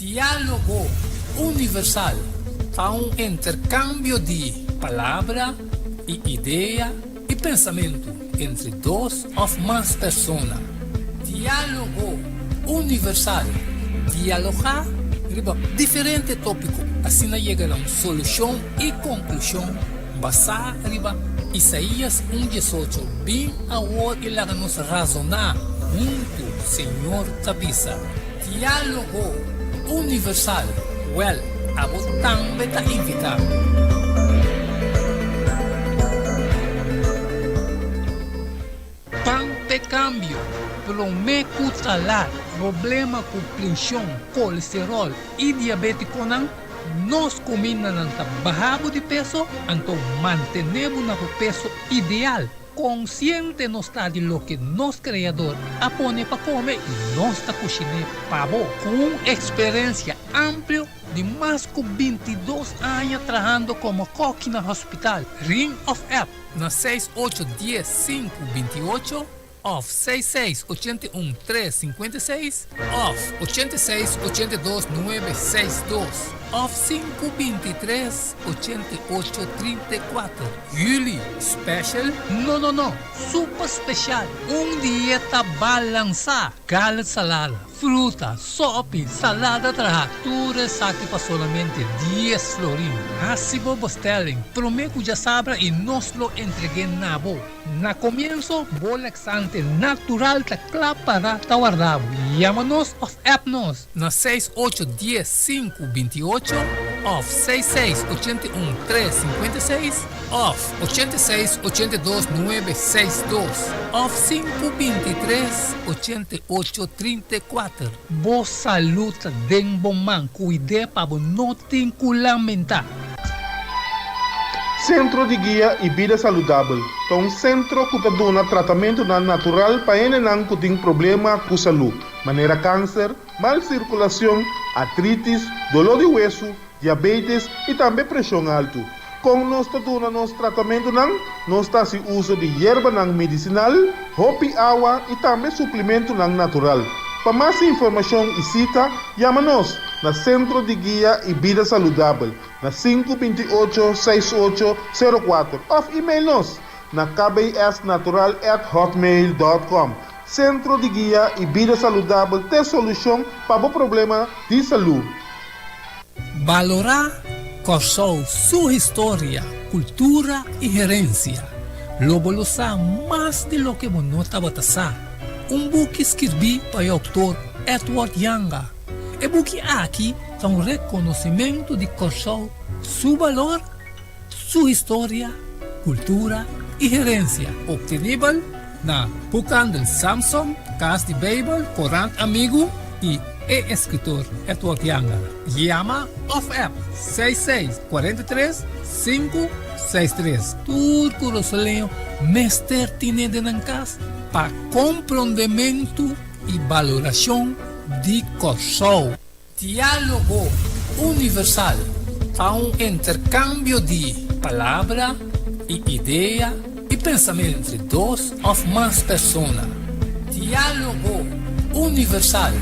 Diálogo Universal ta un interkambio di palabra i idea i pensamentu entre dos òf mas persona. Diálogo Universal, Dialogá riba diferente tópiko asina yega na un solushon i konklushon basá riba Isaías un diesocho, Bin awor i laga nos razoná huntu, Señor ta bisa. Diálogo Universal, Wèl, abo tambe ta invitá. Pan p'e kambio, promé ku ta lat. Problema ku prenshon, kolesteròl i diabétikonan, nos kumindanan ta baha bo di peso, anto mantené bo na bo peso ideal. Konsiente nos ta di loke nos Kreador a pone pa kome i nos ta kushiné pa bo. Ku un eksperensia amplio di mas ku bintidos aña trahando komo kòki na hospital, ring òf app na seis ocho dies sinku binti ocho òf seis seis ochenta i un tres sinkuenta i seis òf ochenta i seis ochenta i dos nuebe seis dos òf sinku binti tres ochenta i ocho trinta i kuater. Juli special? No no no, super special! Un dieta balansá, garlic salada, fruta, sopi, salada traha, tur esaki pa solamente dies florin. Hasi bo bestelling prome ku djasabra i nos lo entreg'é na bo. Na komienso, bo laxante natural ta kla para ta warda bo. Yama nos òf app nos na seis ocho dies sinku binti ocho òf seis seis ochenta i un tres sinkuenta i seis òf ochenta i seis ochenta i dos nuebe seis dos òf sinku binti tres ochenta i ocho trinta i kuater. Bo salud ta den bo man, kuid'é pa bo no tin ku lamentá. Sentro di Guia i Bida Saludabel ta un sentro ku ta duna tratamentunan natural pa hendenan ku tin problema ku salú, manera kanser, mal sirkulashon, artritis, doló di wesu, diabetes i tambe preshon altu. Kon nos ta duna nos tratamentunan? Nos ta hasi uso di yerbanan medisinal, hopi awa i tambe suplimentunan natural. Pa mas informashon i sita, yama nos na Sentro di Guia i Bida Saludabel na sinku binti ocho seis ocho sero kuater òf email nos na kbsnatural at hotmail dòt kòm. Sentro di Guia i Bida Saludabel t'e solushon pa bo problema di salú. Balorá Kòrsou su historia, kultura i herensia. Lo bo lo sa mas di loke bo no tabata sa. Un buki skirbí pa e outor Edward Janga. E buki aki ta un rekonosimentu di Kòrsou su balor, su historia, kultura i herensia. Optenibel na Boekhandel Samson, Kas di Beibel, Korant Amigu i e eskritor Edward Janga. Yama òf app seis seis kuarenta i tres sinku seis tres. Tur kurasoleño mester tine den nan kas pa komprondementu i balorashon di Kòrsou. Diálogo Universal ta un interkambio di palabra i idea i pensamentu entre dos òf mas persona. Diálogo Universal,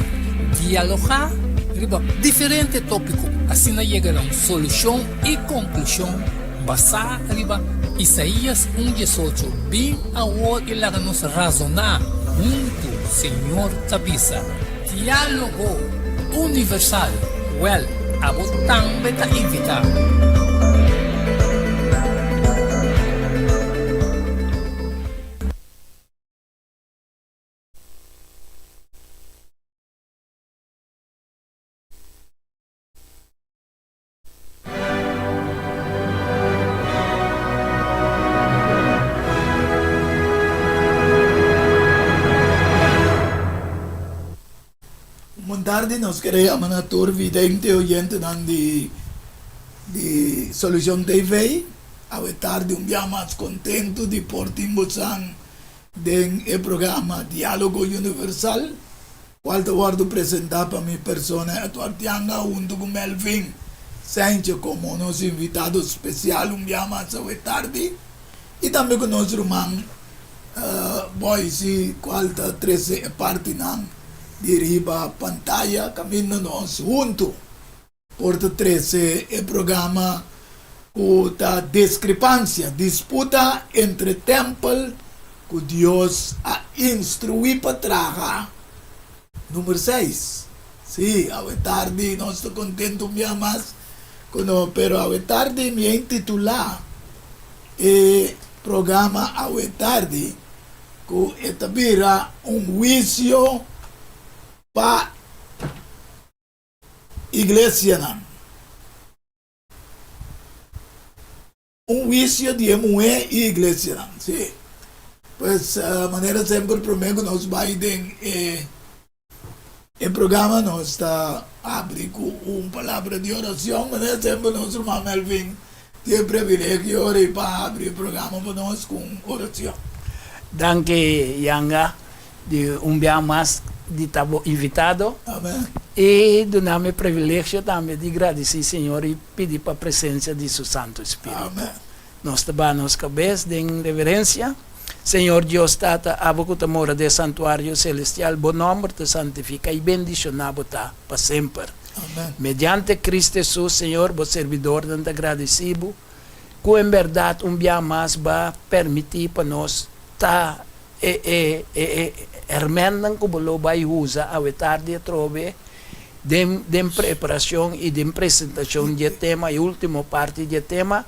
Dialogá riba diferente tópiko asina yega na un solushon i konklushon basá riba Isaías un diesocho, Bin awor i laga nos razoná huntu, Señor ta bisa. Diálogo Universal, Wèl, abo tambe ta invitá. Un tardi nos kere yama na tur vidente oyentenan di di Solucion TV. Awe tardi un bia mas contento di por tin bosan den e programa Dialogo Universal. Cual ta wordo presenta pa mi persona Edward Tianga hunto cu Melvin Saintje como nos invitado special un bia mas awe tardi y tambe cu nos ruman Boysie cual ta trece e partinan. di riba pantaya kaminda nos huntu por ta trese e programa ku ta Diskrepansia, Disputa entre Tèmpel ku Dios a Instruí pa Traha, Number seis. Sí, awe tardi nos ta kontentu un bia mas ku no, pero awe tardi mi a intitulá e programa awe tardi ku e ta bira un huisio pa iglesianan. Un huisio di e muhé i iglesianan. Sí. Pues, manera semper promé ku nos bai den e e programa nos ta abri ku un palabra di oracion. Manera semper nos ruman Melvin tin e privilegio ora pa abri e programa pa nos ku un oracion. Danki Yanga di un bia mas di ta bo invitado. Amen. I duna mi privilegio tambe di gradisí Señor i pidi pa presencia di Su Santo Spiritu. Amen. Nos ta baha nos cabes den reverencia. Señor Dios Tata, abo cu ta mora den santuario celestial, bo nomber ta santifica i bendiciona bo ta pa semper. Amen. Mediante Cristo Jesus, Señor, bo servidornan ta gradisí bo cu en berdad un bia mas ba permití pa nos ta E e e e hermennan ku bo lo bai usa awe tardi atrobe den den preparashon i den presentashon di e tema, e ultimo parti di e tema.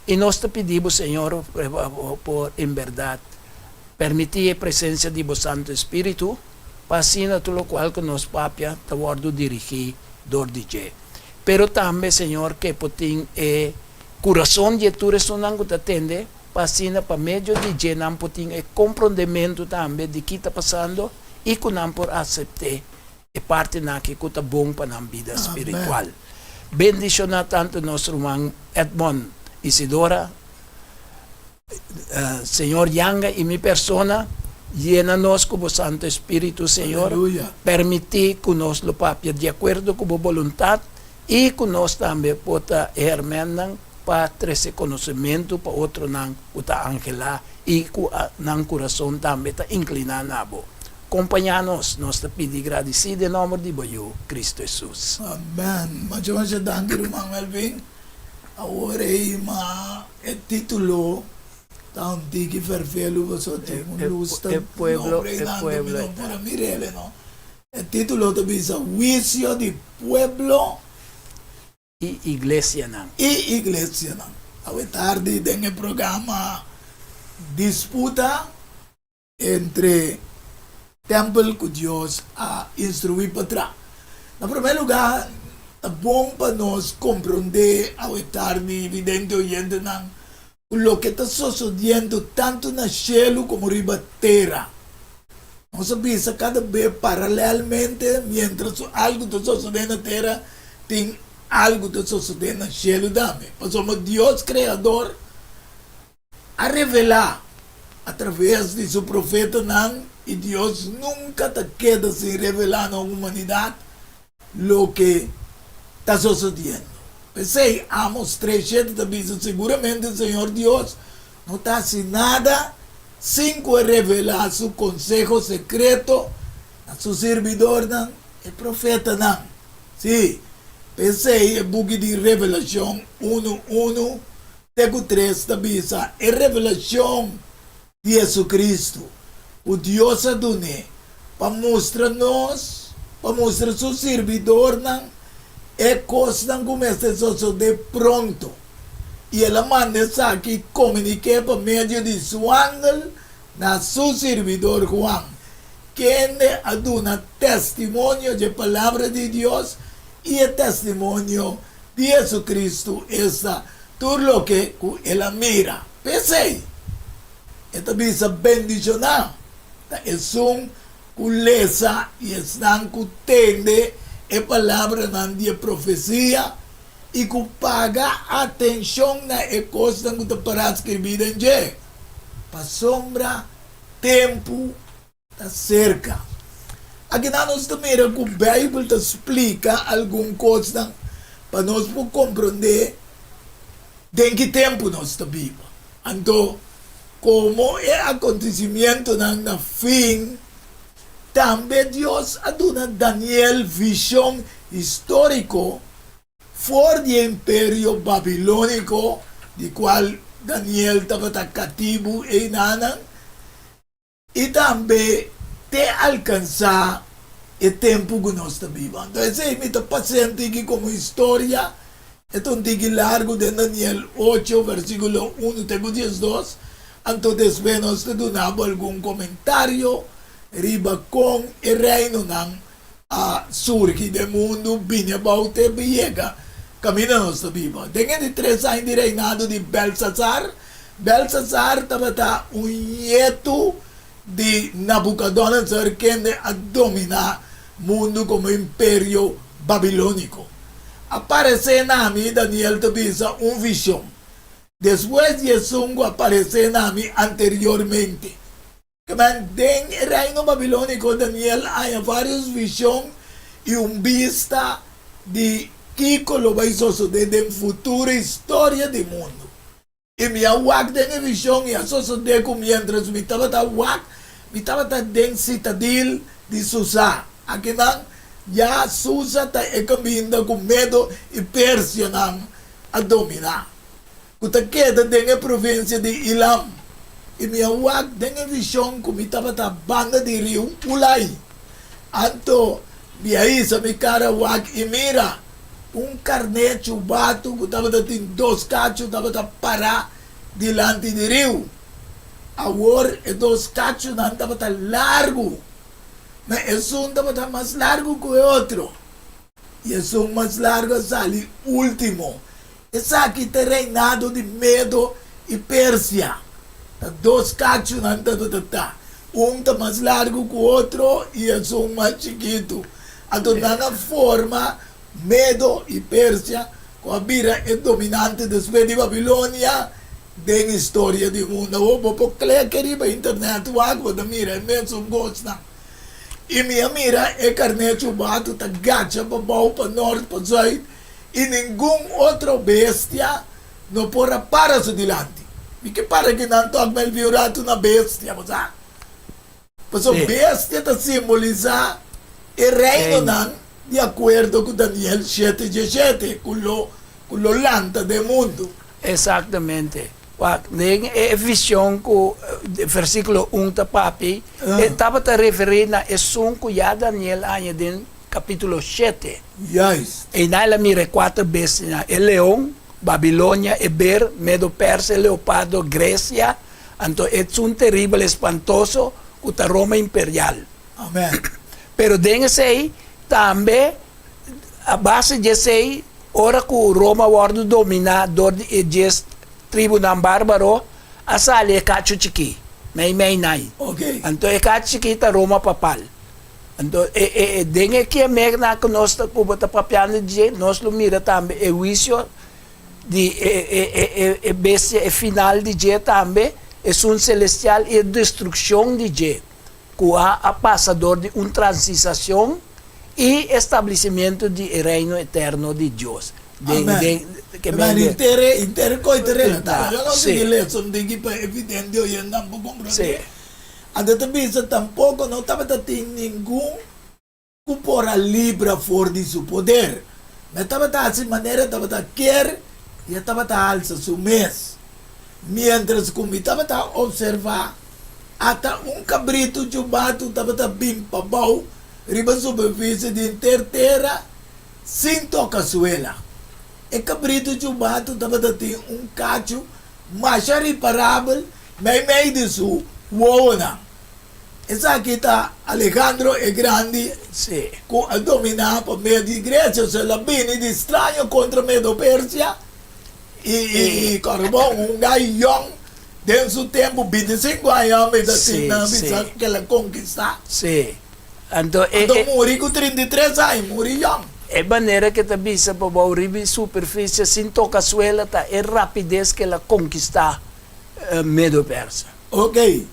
I nos ta pidi bo, Señor, por en bèrdat permití e presensia di bo Santu Espíritu pa asina tur lokual ku nos papia ta wòrdu dirigí dor di dje. Pero tambe, Señor, ke por tin e kurason di e tur esunnan ku ta tende, pa asina pa medio di dje nan por tin e komprondementu tambe di ki ta pasando i ku nan por asept'é e partinan aki ku ta bon pa nan bida spiritual. Bendishoná tantu nos ruman Edmond Isidora, Señor Yanga i mi persona, yena nos ku bo Santu Espíritu, Señor, permití ku nos lo papia di akuerdo ku bo boluntat i ku nos tambe por ta e hèrmènnan pa trese konosementu pa otronan ku ta anhelá i ku nan kurason tambe ta inkliná na bo. Kompañá nos, nos ta pidi gradisí den nòmber di bo Yu, Kristu Hesus. Amen. Masha masha danki ruman Melvin. Awor ei ma e titulo ta un tiki ferfelu pasobra tin un lus ta nombre einan mi no por a mir'el no. E titulo ta bisa Huisio di Pueblo. I iglesianan. I iglesianan. Awe tardi den e programa Disputa entre Tempel ku Dios a instruí pa tra. Na promé lugá ta bon pa nos komprondé awe tardi vidente oyentenan ku loke ta sosodiendo tantu na shelu komo riba tera. Nos a bisa kada be paralelmente mientras ku algu ta sosodé na tera, tin algu ta sosodé na shelu tambe. Pasobra Dios Kreador a revelá atraves di su profetanan i Dios nunka ta keda sin revelá na humanidat loke ta sosodiendo. P'esei, Amos tres shete ta bisa, Seguramente Señor Dios no ta hasi nada sin ku e revelá su konseho sekreto na su sirbidornan, e profetanan. Sí, p'esei e buki di Revelashon unu unu te ku tres ta bisa, E revelashon di Jesucristo, ku Dios a dun'é pa mustra nos, pa mustra su sirbidornan e kosnan ku mester sosodé pronto. I el a manda esaki komunik'é pa medio di su angel na su sirbidor Juan, kende a duna testimonio dje Palabra di Dios i e testimonio di Jesucristo, esta, tur loke ku el a mira. P'esei, e ta bisa, Bendishoná ta esun ku lesa i esnan ku tende e palabranan di e profesia i ku paga atenshon na e kosnan ku ta pará skirbí den dje, pasobra tempu ta serka. Akinan nos ta mira ku Beibel ta splika algun kosnan pa nos por komprondé den ki tempu nos ta biba. Anto, komo e akontesimientonan na fin Tambe Dios a duna Daniel vishon históriko for di e Imperio Babilóniko, di kual Daniel tabata katibu einanan, i tambe te alkansá e tempu ku nos ta biba. Anto esei mi ta pas'é un tiki komo historia, e ta un tiki largu den Daniel ocho versíkulo unu te ku diesdos, anto despues nos ta duna bo algun komentario riba kon e reinonan a surgi den mundu bini abou te yega kaminda nos ta biba. Den e di tres aña di reinado di Belsasar, Belsasar tabata un ñetu di Nabucodonosor kende a dominá mundu komo Imperio Babilóniko. A paresé na mi, Daniel ta bisa, un vishon, despues di esun ku a paresé na mi anteriormente. Kemen den e reino babilóniko Daniel a haña vários vishon i un bista di kiko lo bai sosodé den futuro historia di mundu. I mi a wak den e vishon i a sosodé ku miéntras mi tabata wak, mi tabata den sitadil di Susa. Akinan ya Susa ta e kaminda ku Medo i Persianan a dominá. Ku ta keda den e provinsia di Ilam, i mi a wak den e vishon ku mi tabata banda di riu Ulai. Anto mi a hisa mi kara wak i mira, un karné chubatu ku tabata tin dos kachu tabata pará dilanti di riu. Awor e dos kachunan tabata largu, ma esun tabata mas largu ku e otro, i esun mas largu a sali último. Esaki ta e reinado di Medo i Persia. Ta dos kachunan tabata ta. Un ta mas largu ku otro i esun mas chikitu. Anto nan a forma Medo i Persia ku a bira e dominante despues di Babilonia den historia di mundu. Awor bo por klek riba internet wak bo ta mira e mesun kosnan. I mi a mira e karné chubatu ta gacha pa bou, pa nort, pa zuid. I ningun otro bestia no por a para su dilanti. Mi ke para ki nan tok mel vi un ratu na bestia, bo sa. Pasobra bestia ta simbolisá e reinonan di akuerdo ku Daniel shete dieshete ku lo ku lo lanta den mundu. Exactamente. Wak, den e vision ku versíkulo un ta papia, e tabata referí na esun ku ya Daniel a haña den Capítulo shete. Juist. Einan el a mira e kuater bestianan, e leon, Babilonia, e ber, Medo-Persia, e leopardo, Grecia, anto e tsun teribel, espantoso, ku ta Roma imperial. Amen. Pero den esei tambe, a base di esei, ora ku Roma a wòrdu dominá dor di e dies tribunan bárbaro, a sali e kachu chikí, mei mei nai. Oké. Anto e kachu chikí ta Roma papal. Anto e e den e kiemeknan ku nos ta ku bo ta papiando di dje, nos lo mira tambe e huisio di e e e e e bestia, e final di dje tambe, esun selestial i e destrukshon di dje, ku a a pasa dor di un transisashon i establisimentu di e reino eterno di Dios. Den Amen. den ke Men men de intere intere koi ta relatá. Yo no Sí. sigui lesa un diki pa evidente oyentenan por komprondé. Sí. Anto ta bisa tampoko no tabata tin ningun ku por a libra for di su poder. Ma e tabata hasi manera e tabata kier i e tabata halsa su mes. Miéntras ku mi tabata opservá, ata un kabritu chubatu tabata bin pabou riba superfisie di henter tera sin toka suela. E kabritu chubatu tabata tin un kachu masha riparabel Meimei di su wowonan. Esaki ta Alejandro e Grandi ku a dominá pa medio di Gresia. Osea el a bini di straño kontra Medo-Persia i kòrda bon, un gai yòn den su tempu, bintisinku aña homber ta tin nan a bisa ku el a konkistá. Anto e. Anto muri ku 33 aña, muri yòn. E manera ke ta bisa pa bou riba e superfisie sin toka suela ta e rapides ke el a konkistá Medo-Persa. Ok.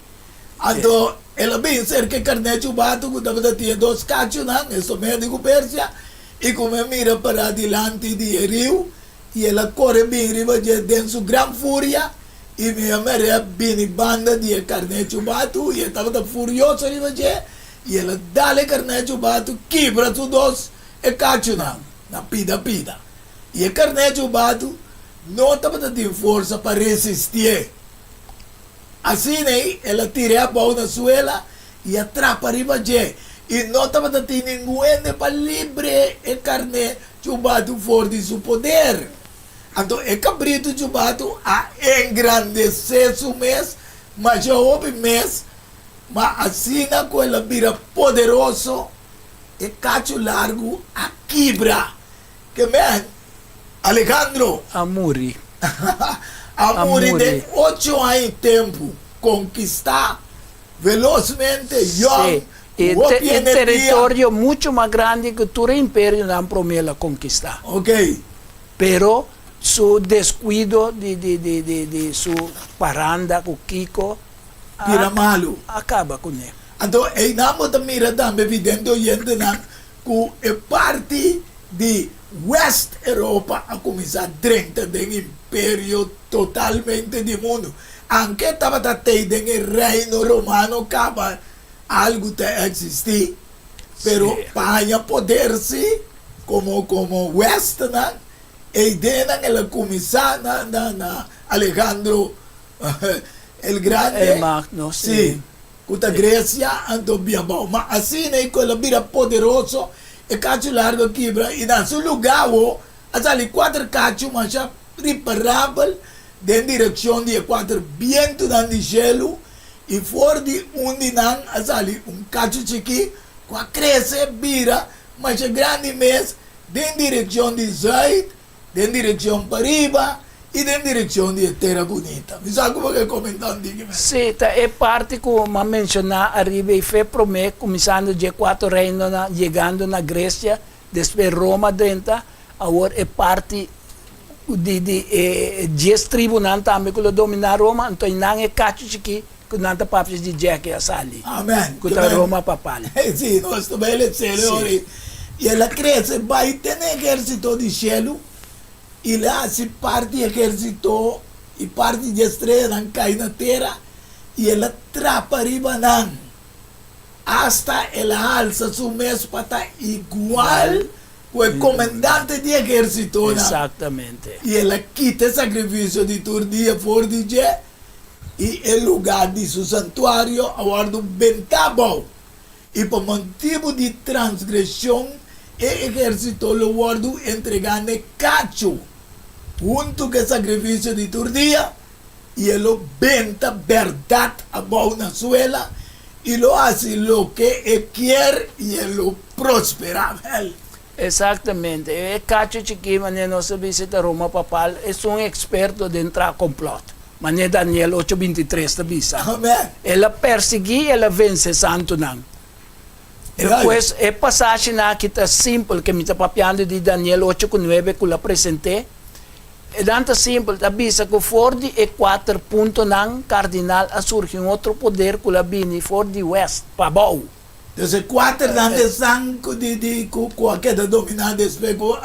Anto el a bin serka e karné chubatu ku tabata tin e dos kachunan, esto Medo ku Persia, i ku mi a mira pará dilanti di e riu, i el a kore bin riba dje den su gran furia, i mi a mir'é bini banda di e karné chubatu, i e tabata furioso riba dje. I el a dal e karné chubatu kibra su dos e kachunan na pida pida. I e karné chubatu no tabata tin forsa pa resistié. Asina ei el a tir'é abou na suela i a trapa riba dje, i no tabata tin ningun hende pa libr'é e karné chubatu for di su poder. Anto e kabritu chubatu a engrandesé su mes masha hopi mes, ma asina ku el a bira poderoso, e kachu largu a kibra. Ke men, Alejandro. A muri. A muri den ocho aña i tempu. Konkistá velosmente, yòn, Sí, ku hopi e energia. teritorio muchu mas grandi ku tur e imperionan promé el a konkistá. Ok. Pero su deskuido di di di di di su paranda ku kiko a Bira malu. a kaba kuné. Anto einan bo ta mira tambe vidente oyentenan ku e parti di West Europa a kuminsá drenta den imperio totalmente di mundu. Anke tabata tei den e Reino Romano kaba algu ta eksistí, pero pa haña poder sí komo komo Westnan, e ideanan el a kuminsá na na na Alejandro el Grande, El Magno, sí. sí. Ku ta Gresia anto bia bou. Ma asina i ku el a bira poderoso, e kachu largu a kibra i na su lugá awo a sali kuater kachu masha riparabel den direkshon di e kuater bientunan di shelu, i for di un di nan a sali un kachu chikí ku a krese bira masha grandi mes den direkshon di zùit Den direccion pariba y den direccion di e Tera Bunita. Mi sa cu bo ke comenta un diki mes. Sí, ta e parti cu m'a menciona ariba ei fe prome, cuminsando dje cuatro reinonan, yegando na Grecia, despues Roma drenta, awor e parti di di e dies tribunan tambe cu lo domina Roma, anto einan e cacho chiki cu nan ta papia di dje aki a sali, Amen. cu ta Roma papal. Sí, nos ta bai lesa el ora ei. I el a krese bai te na ehérsito di shelu, i el a hasi parti di ehérsito i parti di e streanan kai na tera, i el a trapa riba nan, asta el a halsa su mes pa ta igual ku e komandante di ehérsitonan. Exactamente. I el a kita e sakrifisio di tur dia for di dje, i e lugá di su santuario a wòrdu bentá abou. I pa motibu di transgreshon e ehérsito lo wòrdu entregá n'e kachu, huntu ku e sakrifisio di tur dia, i e lo benta bèrdat abou na suela, i lo hasi loke e kier i e lo prosperá. Wèl. Exactamente. E cacho chikí manera nos ta bisa ta Roma Papal es un experto den traha complot, manera Daniel ocho 23 ta bisa. Amen. El a persiguí i el a vence santunan. Pues e pasashinan aki ta simpel ke mi ta papiando di Daniel ocho ku nuebe ku lo a present'é. E nan ta simpel, ta bisa ku for di e kuater puntonan kardinal a surgi un otro poder ku lo a bini for di west pabou. Dus e kuaternan di esnan ku di di ku ku a keda dominá despues ku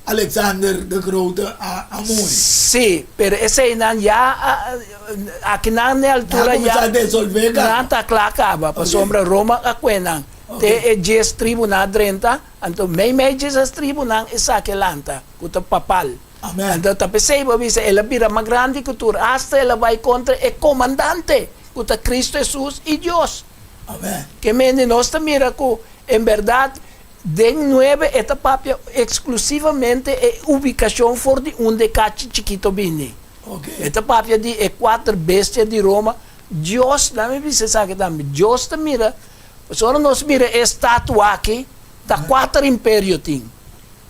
Alexander de Grote a a muri. Sí, pero eseinan ya a akinan n'e altura Nan a ya kuminsá desolvé kaba. Nan ta kla kaba, pasobra Roma a kue nan. Te e dies tribunan a drenta, anto meimei dje esas tribunan esaki a lanta, ku ta papal. Amen. Anto ta p'esei bo a bisa el a bira mas grandi ku tur, asta el a bai kontra e komandante, ku ta Kristu Hesus i Dios. Amen. Ke mende nos ta mira ku en bèrdat den nuebe e ta papia eksklusivamente e ubikashon for di unda e kachi chikito bini. Ok. E ta papia di e kuater bestia di Roma. Dios, laat mi bisa esaki tambe, Dios ta mira, pasobra nos mira e estatua aki, ta kuater imperio tin.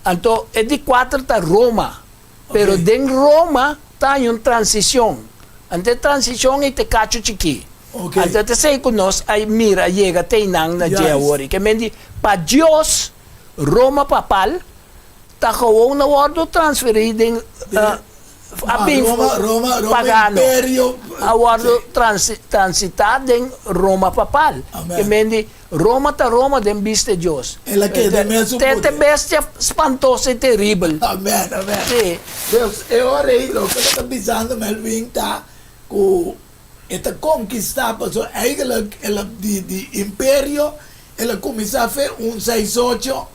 Anto e di kuater ta Roma. Pero den Roma ta hay un transicion. Anto e transicion ei ta e cacho chikí. Anto ta esei cu nos a mira a yega te einan na dje awor. I ke men di, pa Dios, Roma papal ta gewoon a wordo transferí den a bin pagano. A wordo transitá den Roma papal. Ke men di, Roma ta Roma den bista e Dios. El a keda mesun Te poder. bestia spantoso i teribel. Amen, amen. Sí. Dus e ora ei loke bo ta bisando Melvin ta ku. E ta konkistá pasobra eigenlijk el a di di imperio el a kuminsá fe un seis ocho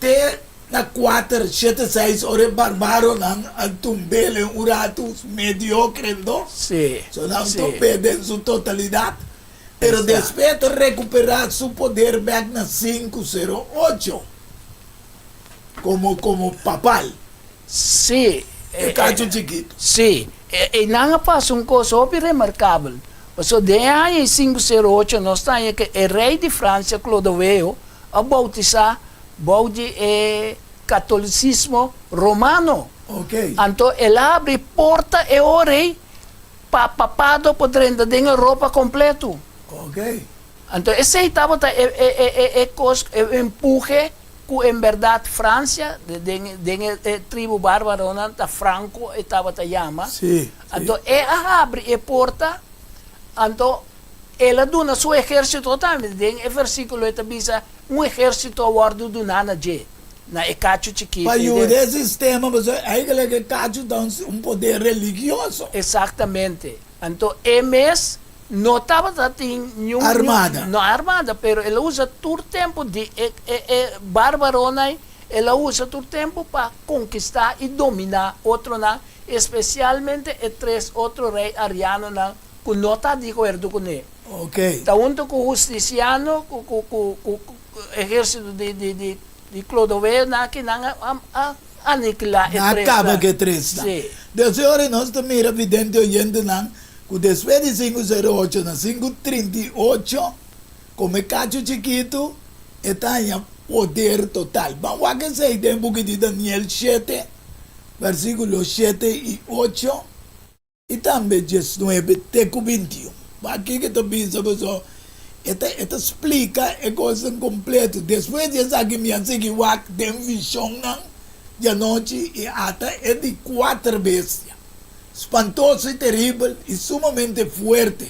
te na kuater shete seis ora e barbaronan a tumb'el en un ratu mediokre ndo. Sí, So nan sí. tumb'é den su totalidat. Pero Esta. despues e ta rekuperá su poder bèk na 508 komo komo papal. Sí. E kachu chikitu. Sí. Einan a pasa un kos hopi remarkabel. Pasobra den e aña ei 508 nos ta haña ke e rei di Fransia Clodoveo a boutisá bou di e katolisismo romano. Oké. Anto el a habri porta e ora ei pa papado por drenta den Europa kompletu. Oké. Anto esei tabata e e e e kos, e empuhe ku en bèrdat Fransia, den den e tribu bárbaronan ta franko e tabata yama. Sí, sí. Anto e a habri e porta, anto el a duna su ehérsito tambe. Den e versíkulo e ta bisa un ehérsito a wòrdu duná na dje, na e kachu chikitu. Pa yuda e sistema, pasobra eigenlijk e kachu ta un poder religioso. Eksaktamente. Anto e mes no tabata tin niun. Armada. No armada, pero el a usa tur tempu di e e e barbaronan, el a usa tur tempu pa konkistá i dominá otronan, espesialmente e tres otro rei arianonan ku no ta di akuerdo kuné. Ok. Ta huntu ku Hustisiano, ku ku ku ku ehérsito di di di di Clodoveo nan aki nan a a Anikilá e Nan a tresnan. kaba ku e tresnan. Sí. Desde ora nos ta mira vidente oyentenan ku despues di 508 na 538, komo e kachu chikitu, e ta haña poder total. Ban wak esei den buki di Daniel shete, versíkulo shete i ocho. I tambe diesnuebe te ku bintiun. Aki ke ta bisa pasobra e ta e ta splika e kosnan kompleto. Despues di esaki mi a sigui wak den vishonnan di anochi i ata e di kuater bestia, spantoso i teribel i sumamente fuerte.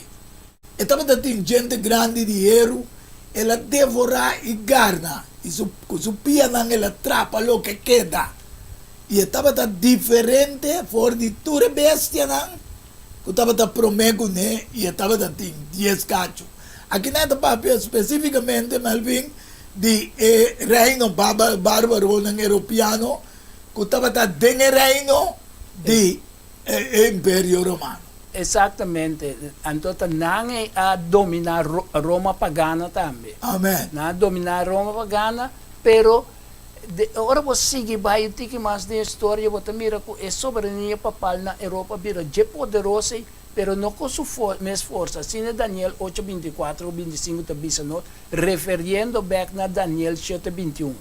E tabata tin djente grandi di heru, el a devorá i garna, i su ku su pianan el a trapa loke keda. I e tabata diferente for di tur e bestianan ku tabata promé kuné, i e tabata tin dies kachu. Aki nan ta papia spesífikamente, Melvin, di e reino bárbaronan europiano ku tabata den e reino di e Imperio Romano. Eksaktamente. Anto ta nan ei a dominá Roma pagana tambe. Amen. Nan a dominá Roma pagana, pero De ora bo sigui bai un tiki mas den historia bo ta mira ku e soberania papal na Europa bira dje poderoso ei, pero no ku su mes forsa. Asina Daniel ocho 24 ku 25 ta bisa nos, referiendo bek na Daniel shete 21.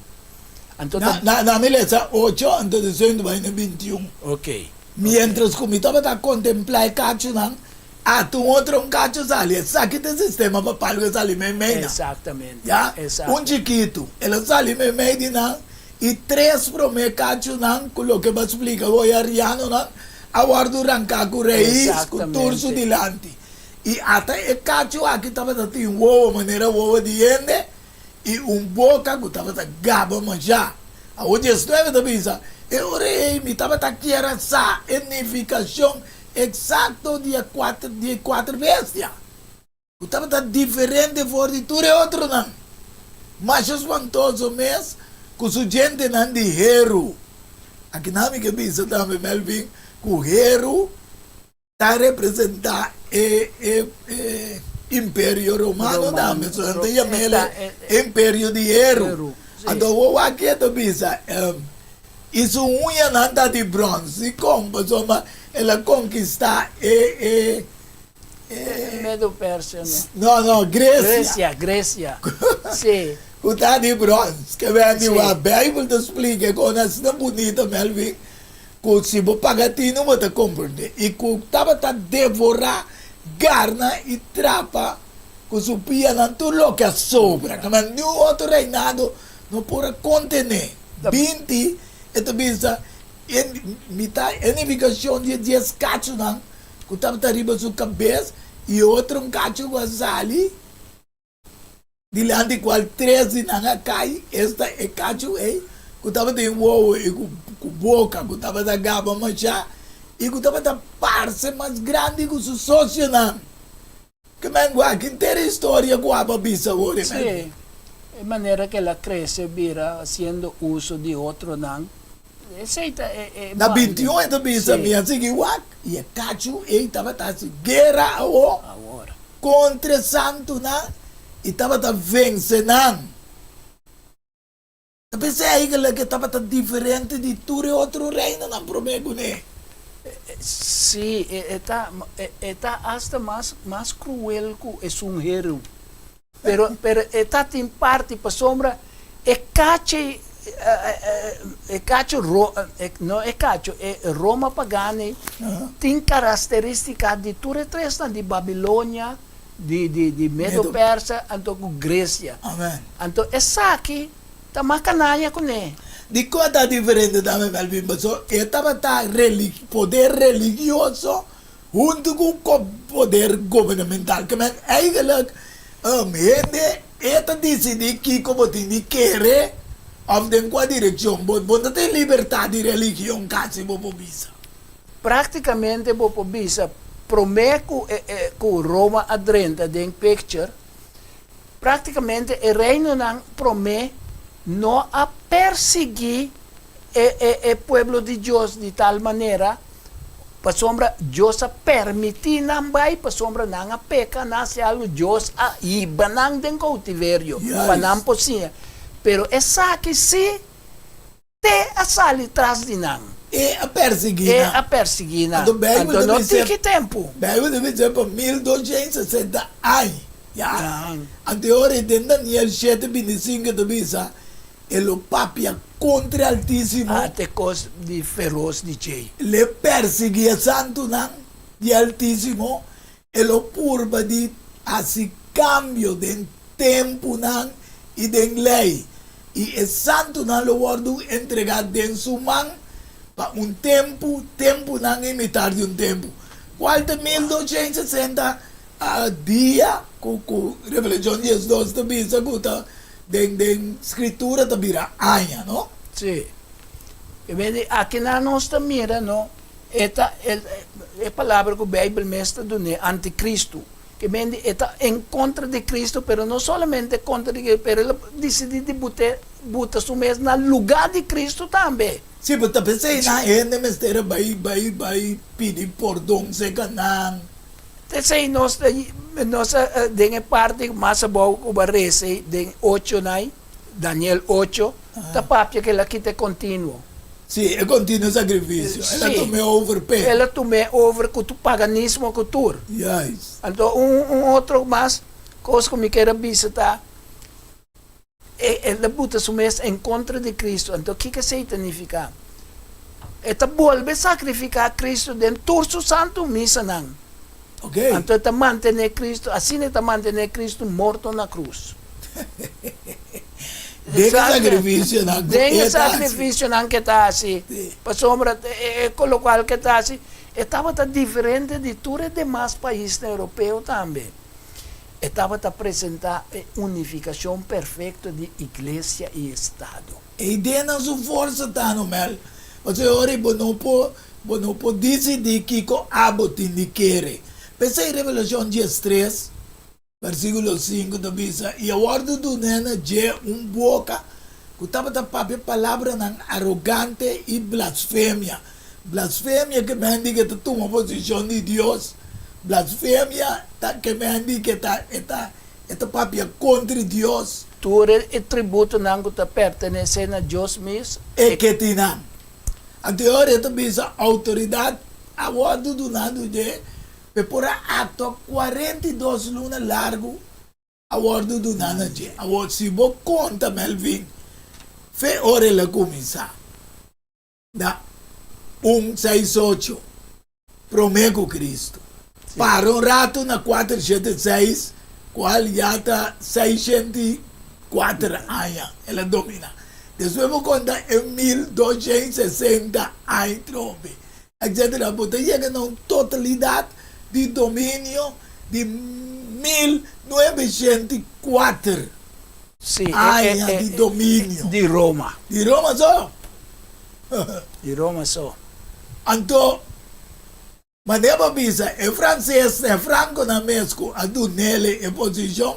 Anto ta. Na na mi lesa ocho anto di sendo bai na 21. Ok. Mientras ku mi tabata kontemplá e kachunan, ata un otro un kachu sali. Esaki ta e sistema papal ku a sali meimei nan. Exactamente. Ya, Exacto. un chikitu. El a sali meimei di nan i tres promé kachunan ku loke bo a splika hoy arianonan a wòrdu ranká ku reis ku tur su Exactamente. dilanti. I ata e kachu aki tabata tin wowo manera wowo di hende i un boka ku tabata gaba mashá. Awor 19 ta bisa, E ora ei mi tabata kier a sa e nifikashon eksakto di e kuater di e kuater bestia. Ku tabata diferente for di tur e otronan. Masha spantoso mes ku su djentenan di heru. Akinan mi ke bisa tambe, Melvin, ku heru ta representá e e e Imperio Romano tambe. So nan ta yam'el e Imperio di Heru. Anto awor wak ke ta bisa, I su uñanan ta di brons. Dikon? Pasobra el a konkistá e e. Medo Persia no. No, no, Grecia. Grecia, Grecia. Sí. Ku ta di brons. Ke ben di Sí. wak Bijbel ta splika kon asina bunita, Melvin, ku si bo paga tinu bo ta komprende. I ku tabata devorá garna i trapa ku su pianan tur loke a sobra. Ke men niun otro reinado no por a kontené. 20 e ta bisa, E mi ta e nifikashon di e dies kachunan ku tabata riba su kabes i e otro un kachu ku a sali dilanti kual tres di nan a kai, esta e kachu ei ku tabatin wowo i ku boka ku tabata gaba mashá i ku tabata parse mas grandi ku su sosionan. Ke men wak henter e historia ku abo a bisa awor e men. Sí, e manera ku el a krese bira hasiendo uso di otronan, esei ta e e Na 21 e ta bisa, Mi a sigui wak, i e kachu ei tabata hasi guera awor kontra e santunan i tabata vense nan. Ta pens'é eigenlijk e tabata diferente di tur e otro reinonan promé kuné. Sí, e ta, e ta asta mas, mas kruel ku esun heru. Pero, pero e ta tin parti pasobra e kachi, e kacho ro, no e kacho, e Roma pagano ei tin karasteristiká di tur e tresnan, di Babilonia, di di di Medo Persa anto ku Gresia. Amen. Anto esaki ta mas kanaya kuné. Dikon ta diferente tambe Melvin? Pasobra e tabata reli poder religioso huntu ku poder gubernamental. Ke men eigenlijk hende e ta disidí kiko bo tin di kere òf den kua direkshon. Bo bo no tin libertat di religion kasi bo por bisa. Práktikamente bo por bisa promé ku e ku Roma a drenta den picture, práktikamente e reinonan promé no a persiguí e e e pueblo di Dios di tal manera, pasobra Dios a permití nan bai pasobra nan a peka, nan a hasi algu, Dios a hiba nan den koutiverio pa nan por siña. Pero esaki sí Te a sali tras di nan. E a persiguí nan. E a persiguí nan. Anto Bijbel Anto ta no bisa. tiki tempu. Bijbel ta bisa pa 1260 aña. Ya. Anto e ora ei den Daniel shete 25 ta bisa, E lo papia kontra e Altísimo. Ata e kos di feros di djei. L'e persiguí e santunan di e Altísimo. E lo purba di hasi kambio den tempunan i den lei, i e santunan lo wòrdu entregá den su man pa un tempu, tempunan i mitar di un tempu. Kual ta 1260 dia ku ku Revelashon 12 ta bisa ku ta den den Skritura ta bira aña, no? Sí. E bende akinan nos ta mira, no, E ta e palabra ku Beibel mes ta dun'é, antikristu. Ke mende e ta en kontra di Kristu, pero no solamente kontra di Kristu, pero el a disidí di but'é, buta su mes na lugá di Kristu tambe. Sí, bo ta p'esei nan hende mester a bai, bai, bai pidi pordon serka nan. P'esei nos ta, nos a, den e parti mas abou ku bo a resa ei, den ocho nai, Daniel ocho, ta papia ku el a kita e kontinuo. Sí, e kontinuo sakrifisio. El a tum'é over p'e. El a tum'é over ku tur paganismo ku tur. Juist. Anto un un otro mas kos ku mi kier a bisa ta, e el a buta su mes en kontra di Kristu. Anto kiko esei ta nifiká? E ta bolbe sakrifiká Kristu den tur su santu misanan. Oké. Anto e ta mantené Kristu, asina e ta mantené Kristu morto na krus. Den e sakrifisionan ku Den e e ta hasi. sakrifisionan ku e ta hasi. Sí. Pasobra e ku lokual ku e ta hasi, e tabata diferente di tur e demas paisnan europeo tambe. E tabata presentá e unifikashon perfekto di iglesia i estado. E ideanan su forsa ta no mel, pasobra e ora ei bo no por bo no por disidí kiko abo tin di kere. P'esei Revelashon 13, Versíkulo sinku ta bisa, I a wòrdu dun'é na dje un boka ku tabata papia palabranan arogante i blasfemia. Blasfemia ke men di ke ta tuma posishon di Dios. Blasfemia ta ke men di ke ta e ta e ta papia kontra Dios. Tur e tributonan ku ta pertenesé na Dios mes. E ke tin nan. Anto e ora e ta bisa, Outoridat a wòrdu duná na dje P'e por a aktua 42 luna largu a wòrdu duná na dje. Awor, si bo konta Melvin fe ora el a kuminsá, na un seis ocho promé ku Kristu, para un ratu na kuater shete seis, kual ya ta 604 aña el a dominá. Despues bo konta e 1260 aña trobe. Etcetera, bo ta yega na un totalidat di dominio di 1904 aña di dominio. Di Roma. Di Roma so. Di Roma so. Anto. Manera bo bisa, e fransesnan, e frankonan mes ku a dun'el e posishon,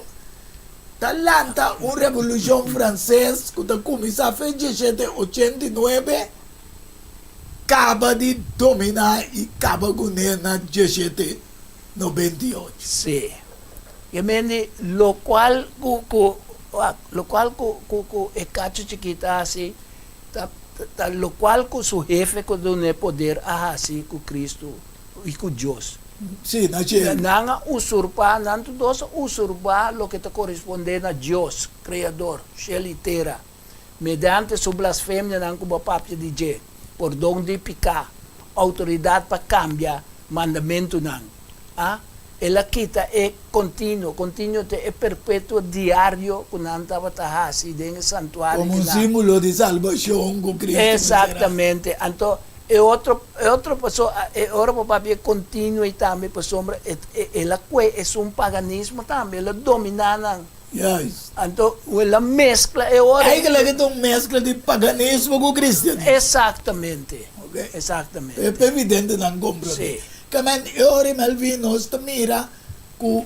ta lanta un revolushon franses ku ta kuminsá fe dieshete ochenta i nuebe, kaba di dominá i kaba kuné na 1798. Sí. Ke men di lokual ku ku lokual ku ku ku e kachu chikit a hasi ta ta lokual ku su hefe ku dun'é poder a hasi ku Kristu i ku Dios. Sí, na shelu. Nan a usurpá, nan tur dos a usurpá loke ta korespondé na Dios, Kreador, shelu i tera, mediante su blasfemianan ku bo a papia di dje, pordon di piká, outoridat pa kambia mandamentunan. A El a kita e kontinuo, kontinuo ta e perpetuo diario ku nan tabata hasi den e santuario Komo ku un nan. símbolo di salbashon ku Kristu mester hasi. Exactamente. Anto e otro e otro paso e ora bo papia e kontinuo ei tambe pasobra e e el a kue esun paganismo tambe, el a dominá nan. Juist. Anto el a meskla e ora. Eigenlijk e ta un meskla di paganismo ku kristianismo. Exactamente. Ok. Exactamente. E pa evidente nan komprondé. Sí. Kamen e ora i Melvin nos ta mira ku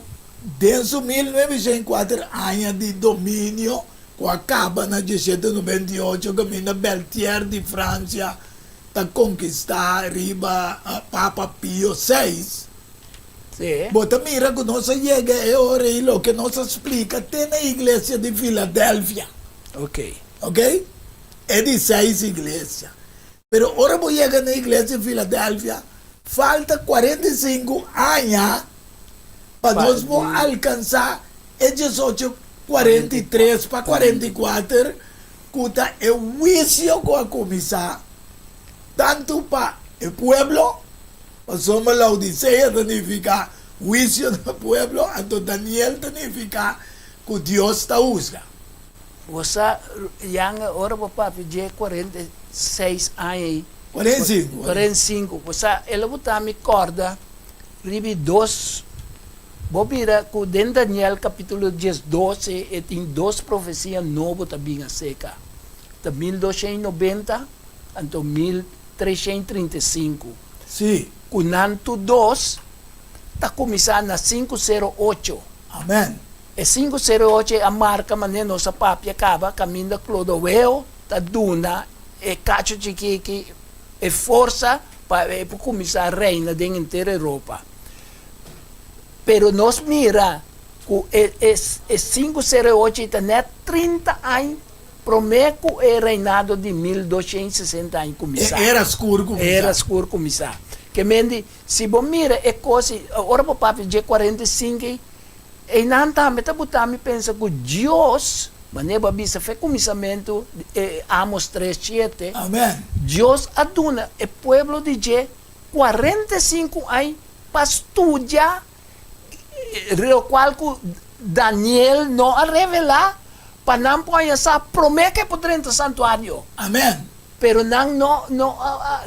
den su 1904 aña di dominio ku a kaba na 1798 kaminda Beltier di Fransia ta konkistá riba Papa Pio seis. Sí. Bo ta mira ku nos a yega e ora ei loke nos a splika te na iglesia di Filadelfia. Ok. Ok? E di seis iglesia. Pero ora bo yega na iglesia di Filadelfia, falta 45 aña pa nos por alkansá e diesocho 43 pa 44 ku ta e huisio ku a kuminsá tantu pa e pueblo, pasobra Laodisea ta nifiká huisio na pueblo, anto Daniel ta nifiká ku Dios ta husga. Bo sa, Yanga, ora bo papia dje 46 aña ei. 45. 45. Bo sa, el a bota mi kòrda riba e dos, bo mira ku den Daniel kapítulo diesdos e tin dos profesia nobo ta bin aserka. Ta 1290 anto 1335. Sí. Ku nan tur dos ta kuminsá na 508. Amèn. E 508 a marka manera nos a papia kaba kaminda Clodoveo ta duna e kacho chikiki e forsa pa e por kuminsá reina den henter Europa. Pero nos mira ku e e 508 ta nèt 30 aña promé ku e reinado di 1260 aña kuminsá. E era skur kuminsá. E era skur kuminsá. Ke men di si bo mira e kos ora bo papia dje 45 ei Einan tambe ta buta mi pensa ku Dios, manera bo a bisa fe kuminsamentu di Amos tres shete, Amen. Dios a duna e pueblo di dje 45 añ pa studia lokual ku Daniel no a revelá pa nan por haña sa promé ku e por drenta santuario. Amen. Pero nan no no a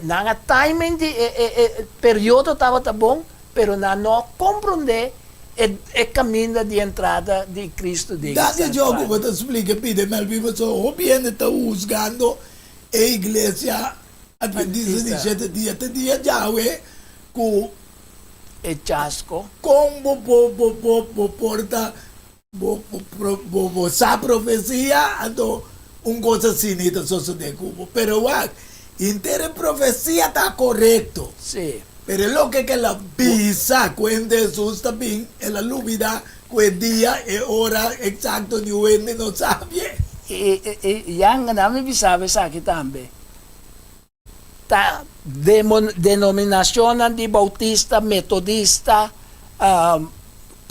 nan a timing di e e periodo tabata bon Pero nan no a komprondé e e kaminda di entrada di Kristu den e Danki Dios ku santuario. bo ta splika pide Melvin pasobra hopi hende ta husgando e iglesia Adventista di Adventista. shete dia te dia djawe ku E chasko. kon bo por bo por bo por ta Bo bo sa profesia, anto un kos asina i ta sosodé ku bo. Pero wak, henter e profesia ta korekto. Sí. Pero e loke ku el a bisa ku hende Hesus ta bin, el a lubidá ku e dia, e ora eksakto niun hende no sabie. I i Jan, nan mi bisa bo esaki tambe. Ta denominacionnan di Bautista, Metodista,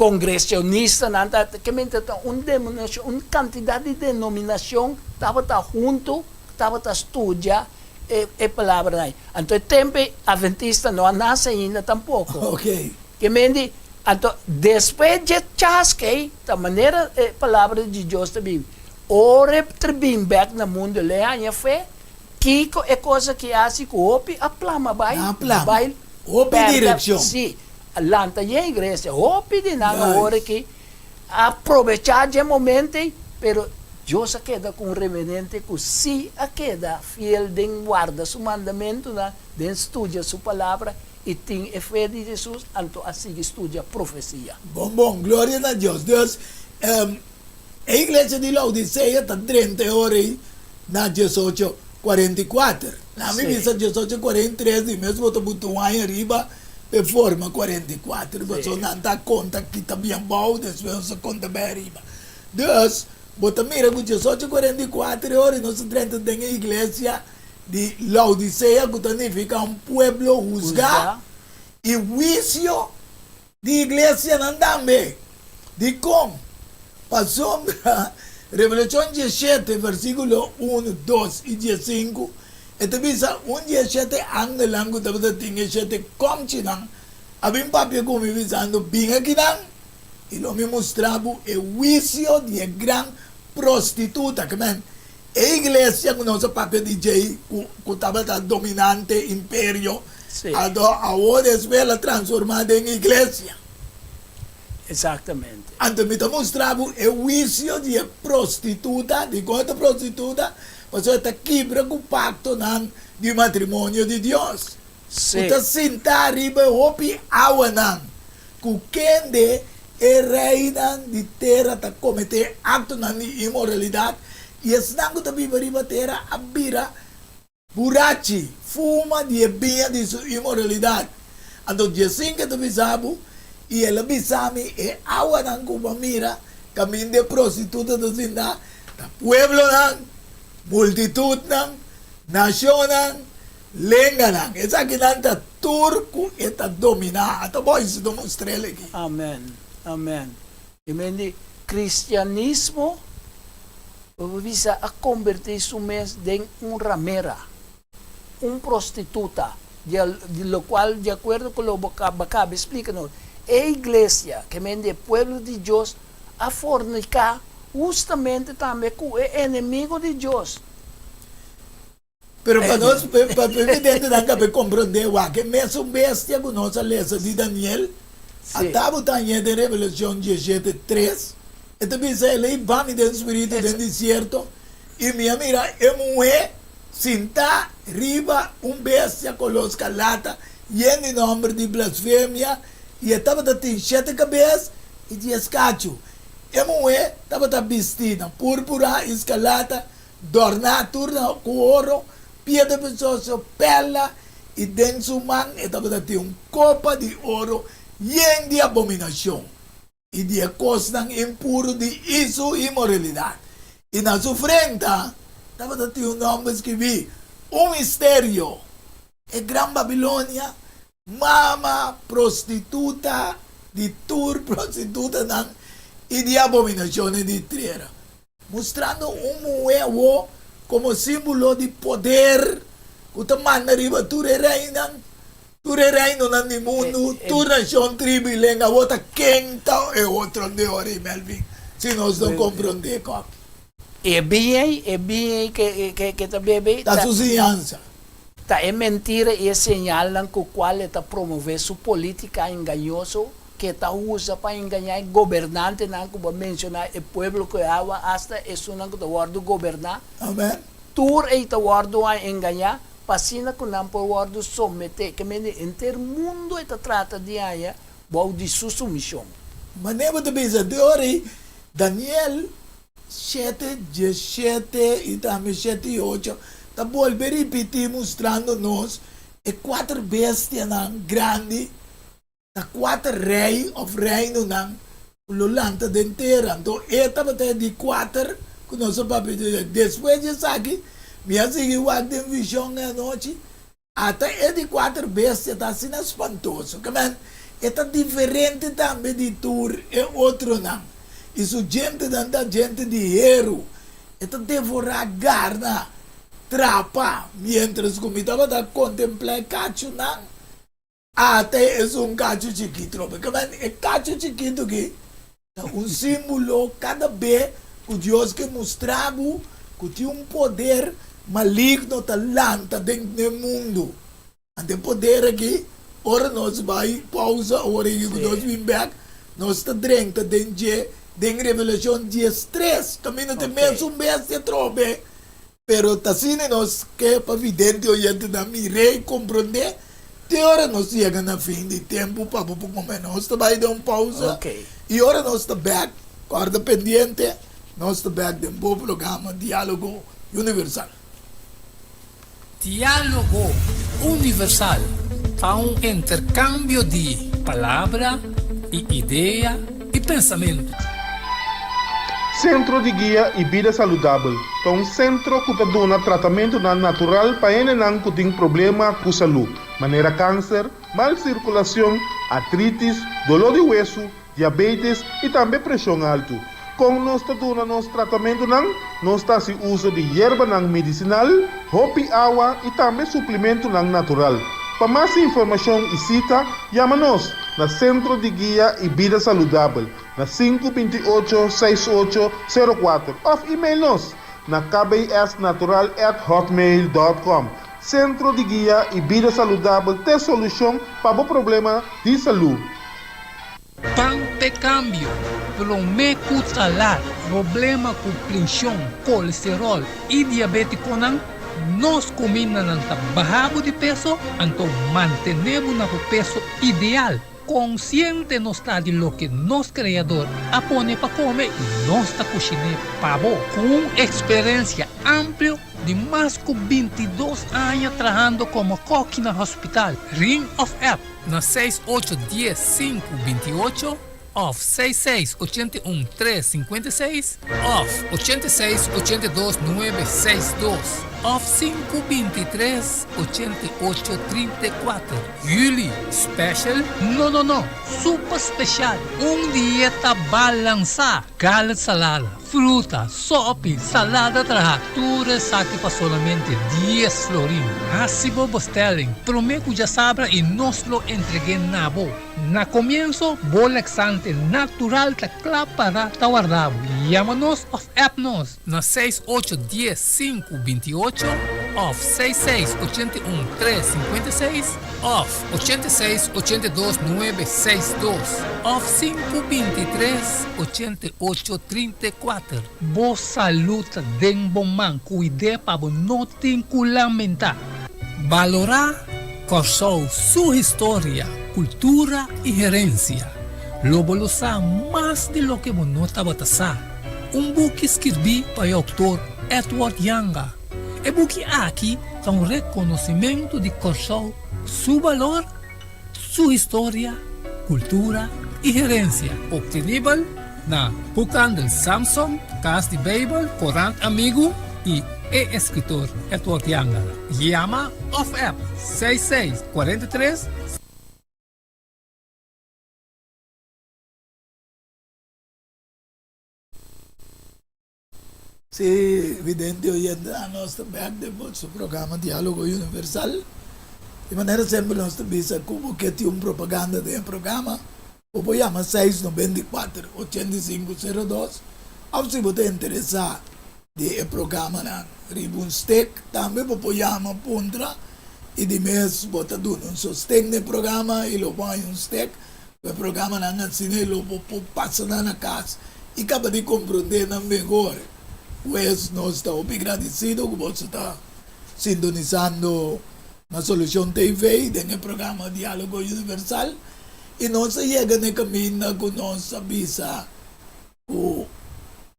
Congresionista, ta kemente ta un denominacion, un cantidad di denominacion tabata hunto, tabata studia e e palabranan ei. Anto e tempo ei Adventista no a nace ainda tampoco. Ok. Kemente anto despues dje chasca ei ta manera e palabra di Dios ta bibi, ora e ta bin bek na mundo lo e haña fe. Kiko e kos aki hasi ku hopi a plama bai Nan a plama. bai Hopi pèrdè direkshon. sí a lanta yen iglesia hopi di nan awor Juist. aki a probechá dje momento ei pero Dios a keda ku un remanente ku sí a keda fiel den warda su mandamentunan den studia su palabra. i tin e fe di Hesus, anto a sigui studia profesia. Bon bon, gloria na Dios. Dus, e iglesia di Laodisea ta drenta e ora ei na diesocho kuarenta i kuater. Na mi bisa diesocho kuarenta i tres, di mes bo ta buta un aña riba p'e forma 44, pasobra nan ta konta kita bien bou, despues nos ta konta bai ariba. Dus, bo ta mira ku diesocho 44 e ora ei nos ta drenta den e iglesia di Laodisea ku ta nifiká un pueblo husgá i huisio di iglesianan tambe. Dikon? Pasobra Revelashon diesshete versíkulo unu, dos i diesinku e ta bisa, Un di e shete angelnan ku tabata tin e shete kòmchinan a bin papia ku mi bisando, Bin akinan, i lo mi mustra bo e huisio di e gran prostituta. Kimen e iglesia ku nos a papia di djei ku tabata dominante imperio, anto awor despues el a transformá den iglesia. Exactamente. Anto mi ta mustra bo e huisio di e prostituta. Dikon e ta prostituta? Pasobra e ta kibra ku paktonan di matrimonio di Dios, ku ta sintá riba e hopi awanan, ku kende e reinan di tera ta kometé aktonan di inmoralidat, i esnan ku ta biba riba tera a bira Burachi, fuma di e biña di su inmoralidad. Anto djesinke ta bisa bo, i el a bisa mi, e awanan ku bo a mira kaminda e prostituta ta sinta, ta pueblonan, multitutnan, nashonnan, lenganan. Esakinan ta tur ku e ta dominá. Ata bo si ta mustr'el aki. Amen, amen. I men di kristianismo Bo por bisa a kombertí su mes den un ramera, un prostituta, di lokual di akuerdo ku lo bo kaba splika nos, e iglesia, ke men di e pueblo di Dios, a forniká hustamente tambe ku e enemigo di Dios. Pero pa nos, pa evidentenan ka por komprondé wak e mesun bestia ku nos a lesa di Daniel, a tabata hañ'é den Revelashon diesshete, tres, e ta bisa, El a hiba mi den spiritu den desierto, i mi a mira e muhé sintá riba un bestia koló skarlata, yen di nòmber di blasfemia, i e tabata tin shete kabes i dies kachu. E muhé tabata bistí na púrpura i skarlata, Dòrná tur na ku oro, piedra presioso, pèrla, i den su man e tabata tin un kopa di oro yen di abominashon i di e kosnan impuru di su inmoralidat. I na su frenta tabata tin un nòmber skibí, Un misterio, e gran Babilonia, mama prostituta di tur prostitutanan i di abominashonnan di tera. Mustrando un muhé awó komo símbolo di poder ku ta manda riba tur e reinan, tur e reinonan di mundu, tur nashon, tribu i lenga. Awó ta ken ta e otro di ora ei, Melvin, si nos no komprondé kòp? E biña ei, e biña ei ke ke ta bebe ei Ta su siñansa. Ta e mentira i e señalnan ku kual e ta promové su polítika engañoso ke ta usa pa engañá e gobernantenan ku bo a menshoná, e pueblo ku e awa, asta esunnan ku ta wòrdu goberná. Amen. Tur ei ta wòrdu a engañá pa asina ku nan por wòrdu someté. Ke mende henter mundu e ta trata di haña bou di su sumishon. Manera bo ta bisa di ora ei, Daniel shete, diesshete i tambe shete i ocho ta bolbe ripití mustrando nos e kuater bestianan grandi Ta kuater rei òf reinonan ku lo lanta den tera. Anto e tabata e di kuater ku nos a papia di dje. Despues di esaki, mi a sigui wak den vishon e anochi, ata e di kuater bestia ta asina spantoso. Ke men, e ta diferente tambe di tur e otronan, i su djentenan ta djente di heru. E ta devorá garna, trapa. Miéntras ku mi tabata kontemplá e kachunan, Ata esun kachu chikitu lo porque men e kachu chikitu ki ta un símbolo kada be ku Dios ke mustra bo ku tin un poder maligno ta lanta den den mundu. Anto e poder aki ora nos bai pausa ora aki ku nos bin bek nos ta drenta den dje den Revelashon diestres kaminda ta e mesun bestia atrobe. Pero ta asina nos ke pa vidente oyentenan mir'é i komprondé. Te ora nos yega na fin di tempu pa bo por kome nos ta bai den un pausa Ok. i ora nos ta bek, kòrda pendiente, nos ta bek den bo programa Diálogo Universal. Diálogo Universal ta un interkambio di palabra i idea i pensamentu. Sentro di Guia i Bida Saludabel ta un sentro ku ta duna tratamentunan natural pa hendenan ku tin problema ku salú, manera kanser, mal sirkulashon, artritis, doló di wesu, diabetes i tambe preshon altu. Kon nos ta duna nos tratamentunan? Nos ta hasi uso di yerbanan medisinal, hopi awa i tambe suplimentunan natural. Pa mas informashon i sita, yama nos na Sentro di Guia i Bida Saludabel na sinku 28 68 04 òf email nos na kbsnatural at hotmail dòt kòm. Sentro di Guia i Bida Saludabel t'e solushon pa bo problema di salú. Pan p'e kambio, promé ku ta lat, problema ku prenshon, kolesteròl i diabétikonan, nos kumindanan ta baha bo di peso, anto mantené bo na bo peso ideal. Konsiente nos ta di loke nos Kreador a pone pa kome i nos ta kushiné pa bo. Ku un eksperensia amplio di mas ku 22 aña trahando komo kòki na hospital, ring òf app na seis ocho dies sinku 28 òf seis seis 81 tres 56 òf 86 82 nuebe seis dos òf sinku 23 88 34. Juli special? No no no! Super special! Un dieta balansá! Galet salada, fruta, sopi, salada traha, tur esaki pa solamente dies florin. Hasi bo bestelling prome ku djasabra i nos lo entreg'é na bo. Na komienso, bo laxante natural ta kla para ta warda bo. Yama nos òf app nos na seis ocho dies sinku 28 òf seis seis 81 tres 56 òf 86 82 nuebe seis dos òf sinku 23 88 34. Bo salú ta den bo man, kuid'é pa bo no tin ku lamentá. Balorá Kòrsou su historia, kultura i herensia. Lo bo lo sa mas di loke bo no tabata sa. Un buki skirbí pa e outor Edward Janga. E buki aki ta un rekonosimentu di Kòrsou su balor, su historia, kultura i herensia. Optenibel na Boekhandel Samson, Kas di Beibel, Korant Amigu i e eskritor Edward Janga. Yama òf app 66 43. Sí, vidente oyente, nos ta bek den boso programa Diálogo Universal. Di manera semper nos ta bisa ku bo ke tin un propaganda den e programa, bo por yama seis 94 85 02 òf si bo ta interesá di e programanan riba un stek tambe bo por yama puntra i di mes bo ta duna un sosten na e programa i lo bo haña un stek. Ku e programanan asina e lo bo por pasa nan na kas i kaba di komprondé nan mehor. Pues nos ta hopi gradisido ku boso ta sintonisando na Solucion TV den e programa Diálogo Universal i nos a yega na e kaminda ku nos a bisa ku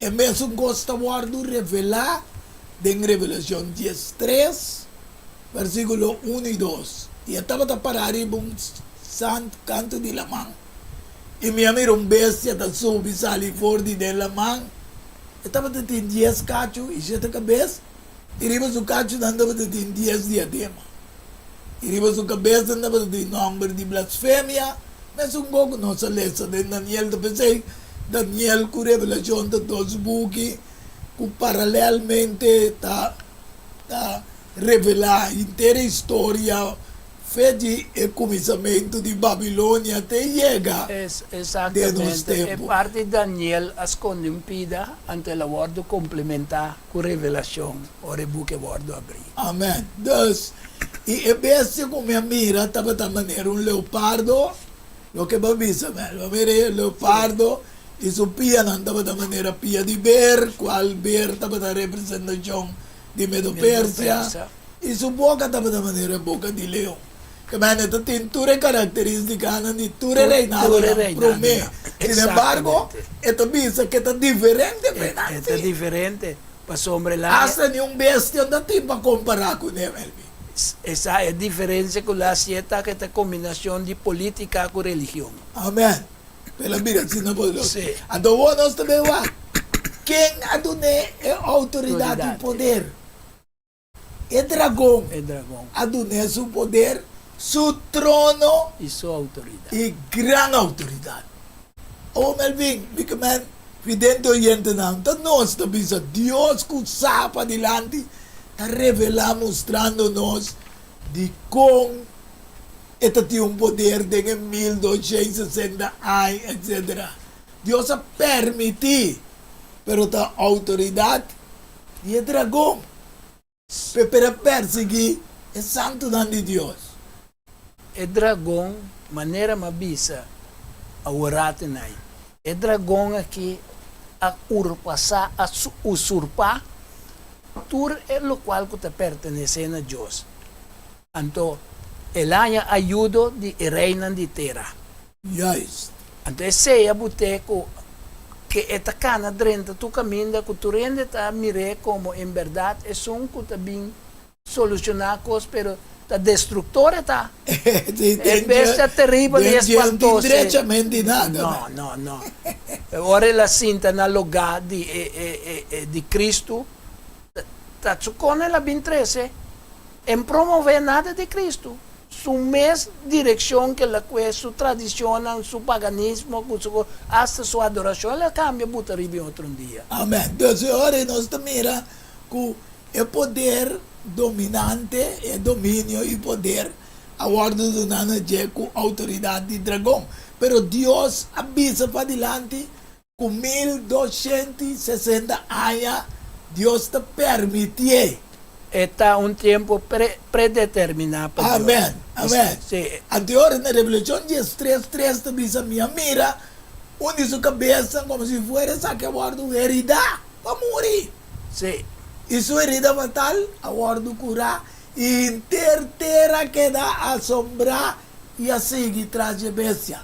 e mesun kos ta wòrdu revelá den Revelashon 13, versíkulo unu i dos, I e tabata pará riba un sant kantu di laman, i mi a mira un bestia ta subi sali for di den laman. E tabata tin dies kachu i shete kabes, i riba su kachunan tabata tin dies diadema. I riba su kabes nan tabata tin nòmber di blasfemia, mesun kos ku nos a lesa den Daniel. Ta p'esei Daniel ku Revelashon ta dos buki ku paralelmente ta ta revelá henter e historia fe di e kuminsamentu di Babilonia te yega den nos Exactamente. E tempu. parti Daniel a skonde un pida, anto el a wòrdu komplementá ku Revelashon ora e buki a wòrdu abrí. Amen. Dus, i e bestia ku mi a mira tabata manera un leopardo, loke bo a bisa, Mel. Bo a mira e leopardo i su pianan tabata manera pia di ber, kual ber tabata representashon di Medo-Persia, i su boka tabata manera boka di leon. Ke men e ta tin tur e karakteristikanan di tur e reinadonan promé. Sin embargo, e ta bisa ke ta diferente fe nan. E ta diferente, pasobra el a. Asta ni un bestia no ta tin pa kompará kuné, Melvin. Esa e diferensia ku la hasié ta ku e ta kombinashon di polítika ku religion. Amen. El a bira asina poderoso. Sí. Anto awor nos ta bay wak ken a dun'é e outoridat i poder. E dragon E dragon. a dun'é su poder, su trono I su outoridat. i gran outoridat. Awor Melvin, mi ke men vidente oyentenan, ta nos ta bisa Dios ku sa padilanti ta revelá mustrando nos dikon E ta tin un poder den e 1260 aña, etcetera. Dios a permití, pero ta outoridat di e dragon p'e por a persiguí e santunan di Dios. E dragon, manera m'a bisa aworato nai, e dragon aki a urpasá, a usurpá tur e lokual ku ta pertenesé na Dios. Anto el haña ayudo di e reinan di tera. Juist. Anto esei a but'é ku ke e ta kana drenta tur kaminda ku tur hende ta mir'é komo en bèrdat esun ku ta bin solushoná kos, pero ta destruktor e ta. E bestia teribel i espantoso ei. No, no, no. Ora el a sinta na lugá di e di Kristu, ta su kona el a bin trese. En promové nada di Cristo, su mes direccion ke la kue, su tradicionnan, su paganismo, ku su hasta su adoracion el a cambia buta riba e otro un dia. Amen. Dus e ora ei nos ta mira ku e poder dominante, e dominio i poder a wòrdu duná na dje ku outoridat di dragon. Pero Dios a bisa padilanti Ku 1260 aña Dios ta permitié. E ta un tempu predeterminá pa Dios. Amèn, amèn. Sí. Anto ora na Revelashon diestres tres ta bisa, Mi a mira un di su kabesnan komo si fuera esaki a wòrdu heridá pa muri. Sí. I su herida fatal a wòrdu kurá, i henter tera a keda asombrá i a sigui tras dje bestia.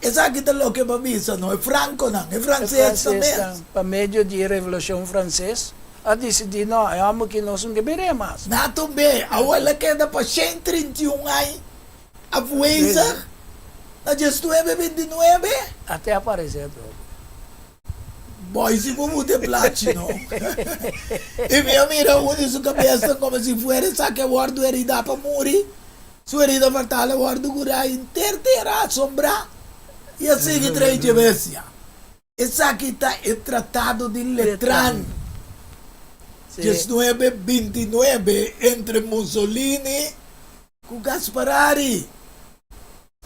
Esaki ta loke bo a bisa, no? E franconan, e E francesnan mes. francesnan, pa medio di e Revolucion Frances, a dicidi, no, e homber aki nos no ke bira mas. Na tumbe, awor el a keda pa 131 aña afwezig, na diesnuebe bintinuebe. A te aparece atrobe. Boy si bo muta e plachi no. I mi a mira un di su kabesnan komo si fuera esaki a wòrdu heridá pa muri, su herida fatal a wòrdu kurá henter tera a asombrá i a sigui trae dje bestia. Esaki ta e Tratado di Letran, 1929, entre Mussolini ku Gasparari.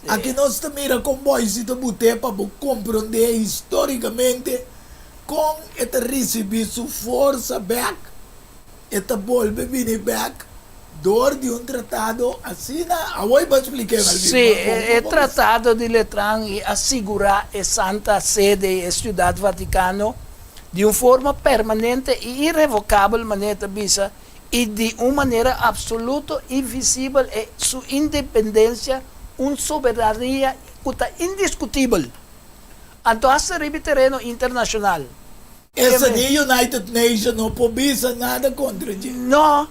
Aki nos ta mira kon Boise ta but'é pa bo komprondé histórikamente kon e ta risibí su forsa bèk, e ta bolbe bini bèk dor di un tratado asina. Awor bo a splik'é, Malvin. Sí, e Tratado di Letran a sigurá e Santa Sede i e Siudat Vatikano di un forma permanente i irrevokabel, manera e ta bisa, i di un manera absoluto i visibel e su independencia, un soberania cu ta indiscutibel. Anto hasta riba e tereno internacional. Esa di United Nations no por bisa nada contra dje. No,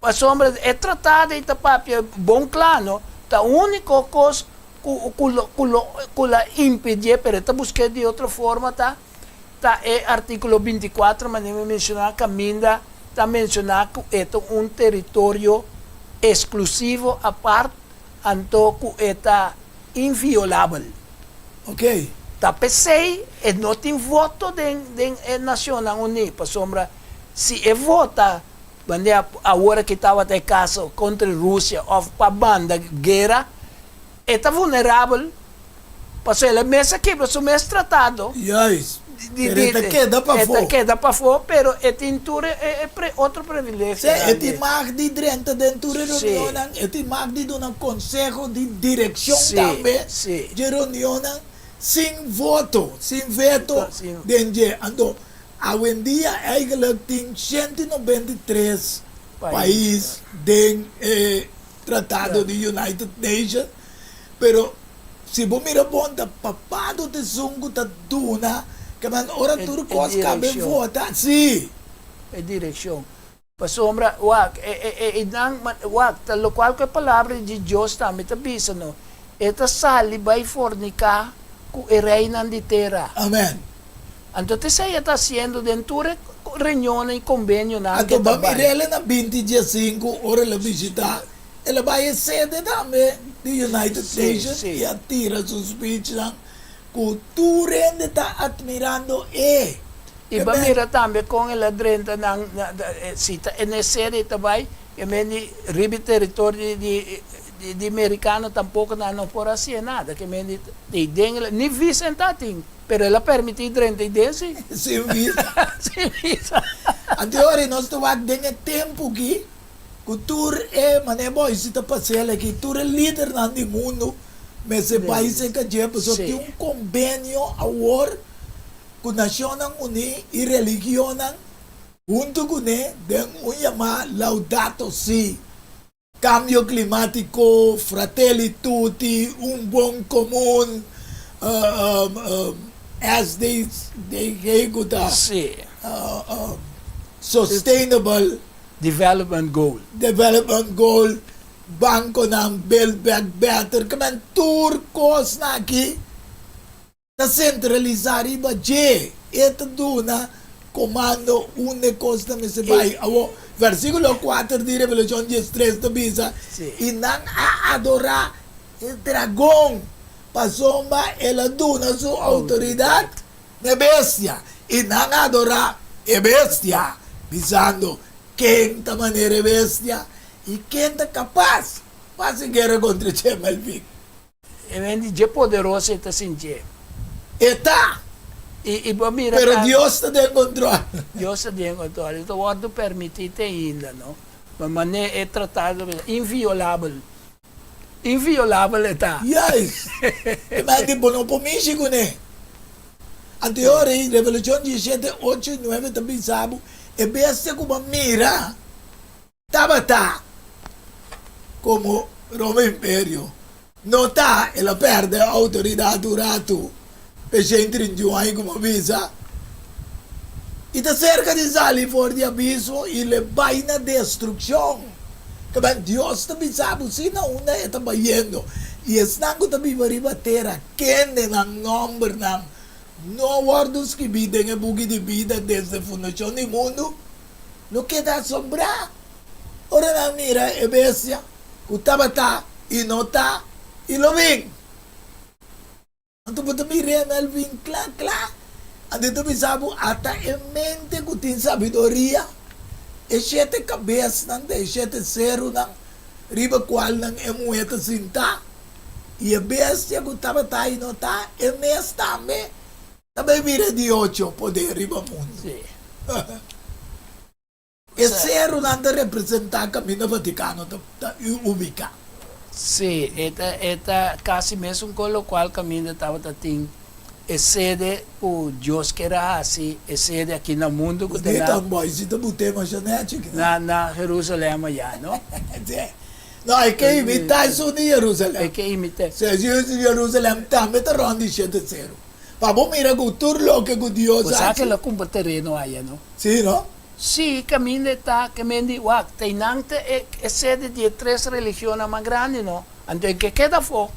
pasobra e tratado ei ta papia bon cla, no? Ta unico cos cu cu lo cu lo cu la impedie, pero e ta busque di otro forma ta Ta e artíkulo 24 manera mi menshoná kaminda ta menshoná ku e ta un teritorio eksklusivo apart anto ku e ta inviolabel. Oké. Ta p'esei e no tin voto den den e Nacionnan Uní pasobra si e vota manera awor aki tabata e kaso kontra Rusia òf pa banda guera e ta vulnerabel. Pasobra el a mes a kibra su mes tratado. Juist. Pero e ta keda pafó. E ta keda pafó, pero e tin tur e otro privilegionan. Sí, e tin mag di drenta den tur e reunionnan, e tin mag di duna konseho di direkshon tambe dje reunionnan, sin voto, sin veto den dje. Anto, awendia eigenlijk tin 193 pais den e. tratado di United Nations, pero si bo mira bon ta papado ta esun ku ta duna, ke men ora tur kos kabe vota, si. E direkshon. Pasobra, wak, e, e, e, e nan, wak, ta lokual ku e palabra di Dios tambe ta bisa no, e ta sali bai forniká ku e reinan di tera. Amen. Anto ta esei e ta hasiendo den tur e reunionnan i kombenionan ku Anto e ta ba bai. mir'el na binti diesinku ora el a bishitá, el a bai e sede tambe di United Sí, Nations sí. i a tira su speechnan ku tur hende ta atmirando e. I ba mira tambe kon el a drenta nan, si ta e neseri e ta bai, e men di riba e teritorio di di merikano tampoko nan no por hasié nada, ke men di ei den el a, ni visa en ta tin, pero el a permití drenta ei den si. Sin visa. Sin visa. Anto e ora nos ta wak den e tempu aki ku tur e manera boy si ta pasel aki, tur e lidernan di mundu mester bai serka dje pasobra tin un kombenio awor ku Nashonnan Uní i religionnan huntu kuné den un yamá Laudato Si, Kambio Klimátiko, Fratelli Tutti, Un Bon Komun, SDG ku ta Sustainable Development Goal. Development Goal, bankonan Build Back Better, kimen tur kosnan aki. Ta sentralisá riba dje, e ta duna komando unda e kos ta mester bai. Awor, versíkulo kuater di Revelashon diestres ta bisa, I nan a adorá e dragon, pasobra el a duna su outoridat na e bestia. I nan a adorá e bestia, bisando, Ken ta manera e bestia, i ken ta kapas pa hasi guera kontra dje? Melvin. E men di dje poderoso e ta sintié. E ta. I, i bo mira Pero ta. Dios ta den control. Dios ta den control. E ta wordo permití te ainda, no? Ma manera e tratado ta bisa, inviolabel. Inviolabel e ta. Juist. E men di bo no por mishi kuné. Anto e ora ei, Revelashon diesshete, ocho i nuebe ta bisa bo, e bestia ku bo a mira. Tabata komo Roma Imperio no ta, el a pèrdè outoridat un ratu p'e 131 aña komo bisa i ta serka di sali for di abismo i lo e bai na destrukshon. Taben Dios ta bisa bo si na unda e ta bayendo i esnan ku ta biba riba tera kende nan nòmbernan no a wòrdu skibí den e buki di bida desde fundashon di mundu. Lo keda asombrá ora nan mira e bestia ku tabata i no ta i lo bin. Anto bo ta mir'é Melvin kla kla. Anto e ta bisa bo ata e mente ku tin sabiduria, e shete kabesnan ta e shete serunan riba kualnan e muhé ta sintá, i e bestia ku tabata i no ta, e mes tambe Ta bay bira di ocho poder riba mundu. E serunan ta representá kaminda Vatikano ta ubiká. Sí, e ta e ta kasi mesun kon lokual kaminda tabata tin e sede ku Dios kier a hasi e sede aki na mundu ku ta na na na Jerusalem ayá, no? Sí. No, e ke imitá esun di Jerusalem. E ke imitá. Sí, esun di Jerusalem tambe ta rònt di shete seru. Pa bo mira ku tur loke ku Dios Bo sa hasi. ke lo kumpra tereno aya, no? Sí, no? Sí, kaminda e ta, ke men di, wak, ta einan ta e e sede di e tres religionnan mas grandi, no? Anto e ke keda afó.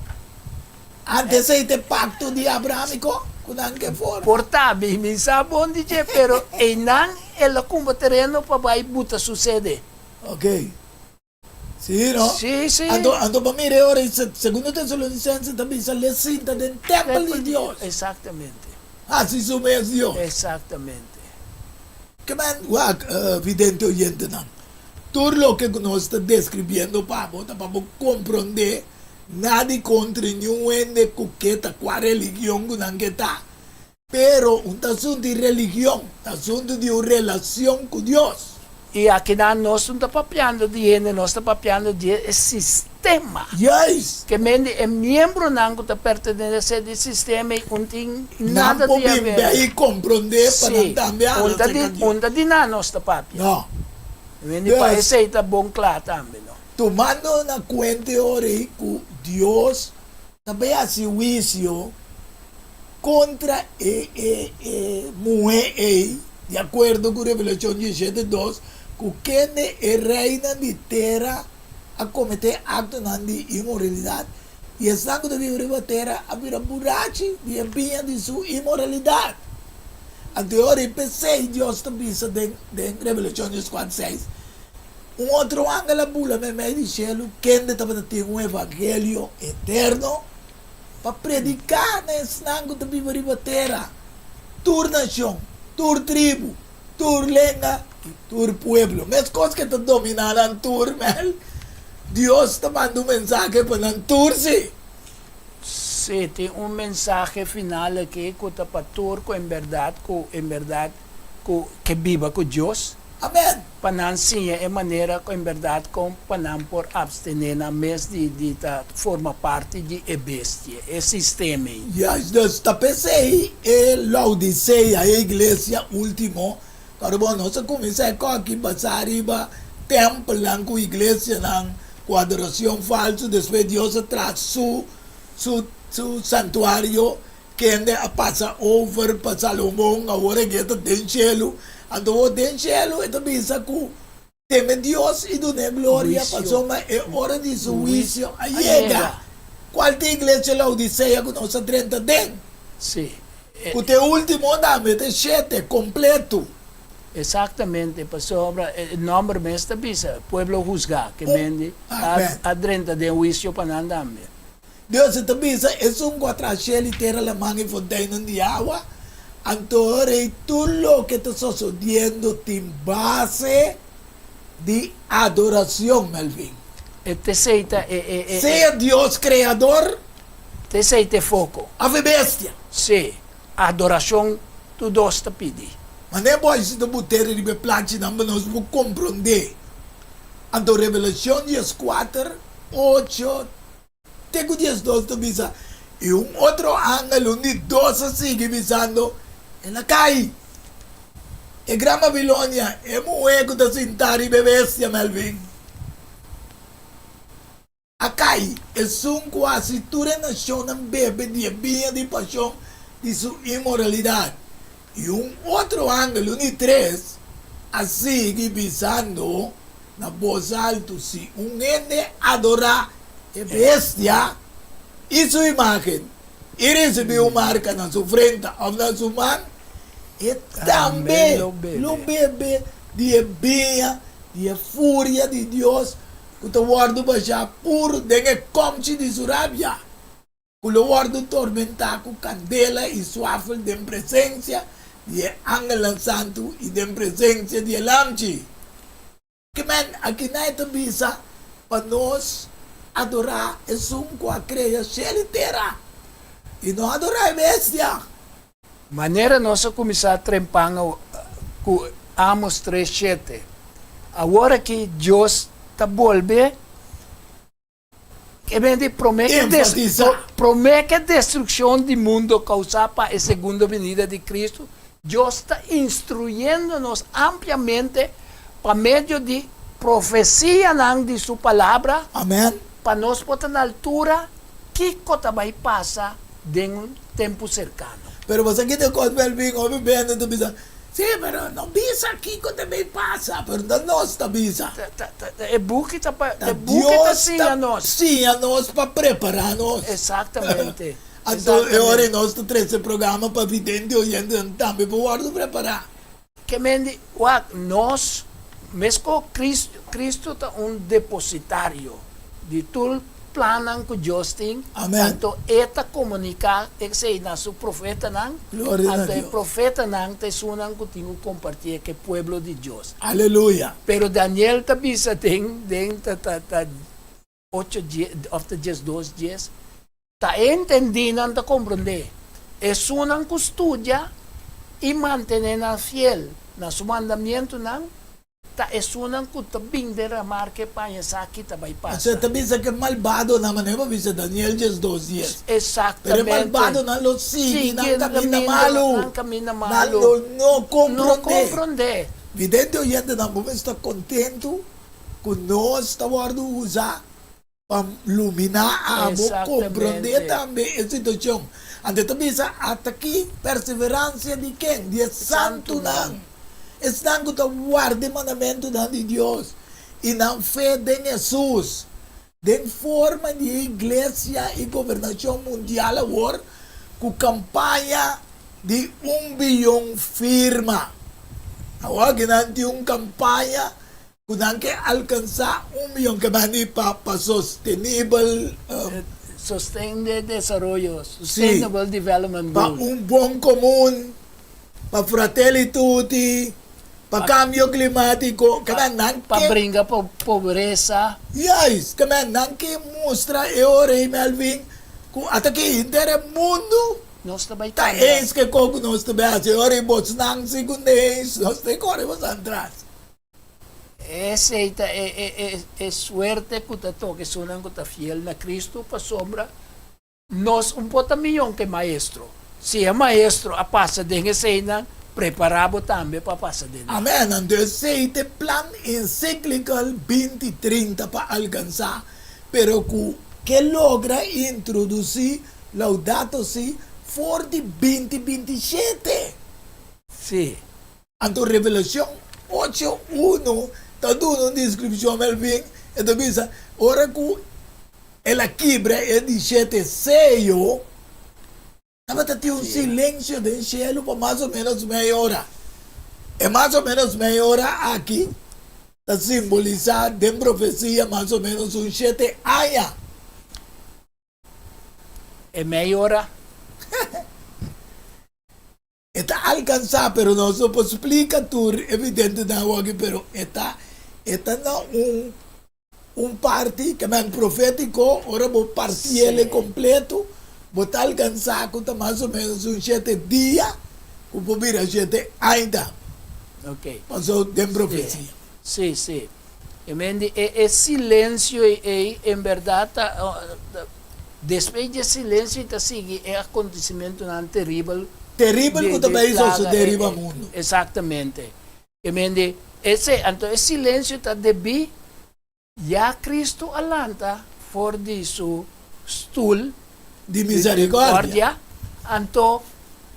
Antes ei ta e pakto di Abrahamiko ku nan ke forma. Por ta, mi mi sa bon di dje, pero einan e lo kumpra tereno pa bai buta su sede. Oke. Sí, no? Sí, sí. Anto, anto pa mira e ora ei, Segundo Tesalonicense ta bisa l'e sinta den tèmpel di Dios. Exactamente. Hasi su mes Dios. Exactamente. Ke men wak, vidente oyentenan, tur loke ku nos ta deskribiendo pa bo ta pa bo komprondé nada kontra niun hende ku ke ta kua religion ku nan ke ta. Pero un ta asuntu di religion, ta asuntu di un relacion cu Dios. I akinan nos no ta papiando di hende, nos ta papiando di e sistema. Juist. Ke men di e miembronan ku ta pertenesé di e sistema ei un tin Nan nada por di bin haber. bei i komprondé pa nan Sí, tambe un hala ta serka di Dios. un ta di nan nos ta papia. No. Men di pa Dus. esei ta bon kla tambe, no. Tumando na kuenta e ora ei ku Dios ta bai hasi huisio kontra e e e muhé ei, di akuerdo ku Revelashon diesshete dos, ku kende e reinan di tera a kometé aktonan di inmoralidat, i esnan ku ta biba riba tera a bira burachi di e biña di su inmoralidat. Anto e ora ei p'esei Dios ta bisa den den Revelashon dieskuater seis, Un otro angel a bula meimei di shelu kende tabata tin un evangelio eterno pa prediká na esnan ku ta biba riba tera, tur nashon, tur tribu, tur lenga i tur pueblo. Meskos ku e ta dominá nan tur, mel, Dios ta manda un mensahe pa nan tur, sí. Sí, tin un mensahe final aki ku ta pa tur ku en bèrdat ku en bèrdat ku ke biba ku Dios. Amen. Pa nan siña e manera ku en bèrdat kon pa nan por apstené nan mes di di ta forma parti di e bestia, e sistema ei. Juist, dus ta p'esei e Laodisea, e iglesia último, pasobra bon, nos a kuminsá e kòki basá riba tèmpelnan ku iglesianan ku adorashon falsu, despues Dios a traha su su su santuario Kende a pasa over pa Salomon, awor e ta den shelu. Anto awor den shelu e ta bisa ku teme Dios i dun'é gloria, pasobra e ora di su huisio a yega. Kual ta e iglesia Laodisea ku nos a drenta den? Sí. Ku ta e último tambe, ta e shete kompletu. Exactamente, pasobra e nòmber mes ta bisa, pueblo husgá, ke mende a drenta den huisio pa nan tambe. Dios ta bisa, Esun ku a traha shel i tera, laman i fonteinnan di awa, anto rei tur loke ta sosodiendo tin base di adoracion, Melvin. E t'esei ta e e e. Sea Dios Creador. T'esei t'e foco. Of e bestia. Sí, adoracion tur dos ta pidi. Manera bo a hasi ta but'e riba e plachinan pa nos por comprende. Anto Revelacion dieskuater, ocho. Te ku 12 ta bisa, I un otro angel, un di dos a sigui bisando, El a kai! E gran Babilonia, e muhé ku ta sintá riba e bestia, Melvin, a kai! Esun ku hasi tur e nashonnan bebe di e biña di pashon di su inmoralidat. I un otro angel, un di tres, a sigui bisando, Na bos altu, si un hende adorá e bestia i su imágen i risibí un marka na su frenta òf na su man, e tambe lo bebe di e biña di e furia di Dios ku ta wòrdu bashá puru den e kòmchi di su rabia. Ku lo wòrdu tormentá ku kandela i suafel den presensia di e angelnan santu i den presensia di e Lamchi. Kimen akinan e ta bisa pa nos adorá esun ku a krea shel i tera, i no adorá e bestia. Manera nos a kuminsá trempan ku Amos tres shete, awor aki Dios ta bolbe. E ben di promé ke Enfatisá. promé ke destrukshon di mundo kousá pa e segundo binida di Kristu, Dios ta instruyendo nos ampliamente pa medio di profesianan di Su Palabra Amèn. pa nos por ta na altura kiko ta bai pasa den un tempu serkano. Pero bo sa kiko kos Melvin hopi bende ta bisa, Sí, pero no bisa kiko ta bay pasa, pero ta nos ta bisa. Ta e buki ta pa, Ta e buki ta Dios siña ta nos. siña nos pa prepara nos. Exactamente, Anto e ora exactamente. nos ta trece programa pa vidente oyentenan tambe por wordo prepara. Ke men di, wak, nos, mesco Cristo, Cristo ta un depositario di tur plannan ku Dios tin, Amen. anto E ta komuniká esei na Su profetanan, Gloria na anto e Dios. profetanan ta esunnan ku tin ku kompartié ku e pueblo di Dios. Aleluya. Pero Daniel ta bisa den den ta ta ta ocho dies òf ta 12 dies, ta e entendínan ta komprondé, esunnan ku studia i mantené nan fiel na su mandamientunan, Ta esunnan ku ta bin den ramarke paña esaki ta bai pasa. Asina ta bisa ku e malbadonan, manera bo bisa Daniel 12 dies. Exactamente. Pero e malbadonan lo sigui nan kaminda malu. Nan kaminda malu. Nan lo no komprondé. No komprondé. Vidente oyentenan, bo mester ta kontentu. Ku nos ta wòrdu usá pa luminá abo komprondé tambe e situashon. Anto e ta bisa, Ata ki perseveransia di ken? Di e santunan, esnan ku ta warda e mandamentunan di Dios i nan fe den Hesus. Den forma di e iglesia i gobernashon mundial awor ku kampaña di un biyon firma. Awor aki nan tin un kampaña ku nan ke alkansá un biyon ke bani pa pa sostenibel. Sosten de desaroyo, Sustainable Development Pa Goals. un bon komun, pa fratelli tutti, pa kambio klimátiko, ke men nan Pa ke. bringa pa pobresa. Juist, ke men nan ke mustra e ora ei Melvin ku ata ki henter e mundu Nos ta bai ta kambia. eens ke kos ku nos ta bai hasi. E ora ei bosnan si ku neis, nos ta kore bosan tras. Esei ta e suerte ku ta toka esunnan ku ta fiel na Kristu, pasobra nos un por ta mion ku e maestro. Si e maestro a pasa den eseinan, prepará bo tambe pa pasa den nan. Amen. Anto esei ta e plan encyclical 2030 pa alkansá, pero ku ke logra introdusí Laudato Si for di 2027. Sí. Anto Revelacion ocho uno ta duna un descripcion Melvin, e ta bisa, ora cu el a kibra e di shete seyo, tabata tin un silencio den cielo pa mas o menos mei ora. E mas o menos mei ora aki ta simbolisa den profecia mas o menos un shete aña. E mei ora. E ta alkansá, pero nos no por splika tur evidentenan awoki, pero e ta e ta na un un parti ke men profétiko, ora bo partiel e kompleto, bo ta alkansá ku ta mas o ménos un shete dia ku por bira shete aña pasó den profesia. Sí, sí. E men di e e silensio ei en bèrdat ta despues di e silensio ei ta sigui e akontesimentunan teribel Teribel ku di ta di bai plaga sosodé e riba e mundu. Eksaktamente. E men di esei anto e silensio ta debí ya Kristu a lanta for di su stul Di misericordia. Anto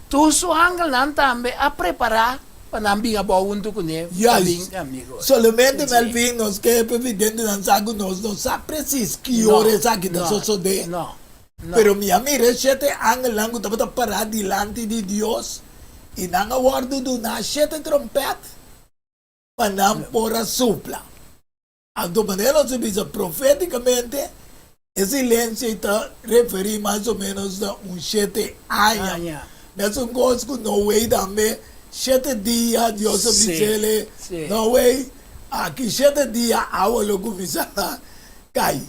tur su angelnan tambe a prepará pa nan bin abou huntu kuné pa bin Juist. amigo. Solamente Sí. Melvin nos ke evidentenan sa ku nos no sa presis ki No, ora esaki ta no, sosodé. no, no. Pero mi a mira e shete angelnan ku tabata pará dilanti di Dios, i nan a wòrdu duná shete trompèt pa nan por a supla. Anto manera nos a bisa profétikamente, e silensia ei ta referí mas o ménos na un shete aña. Aña. Mesun kos ku Noe tambe, shete dia Dios a Sí, bis'é, sí. Noe, aki shete dia awa lo kuminsá kai.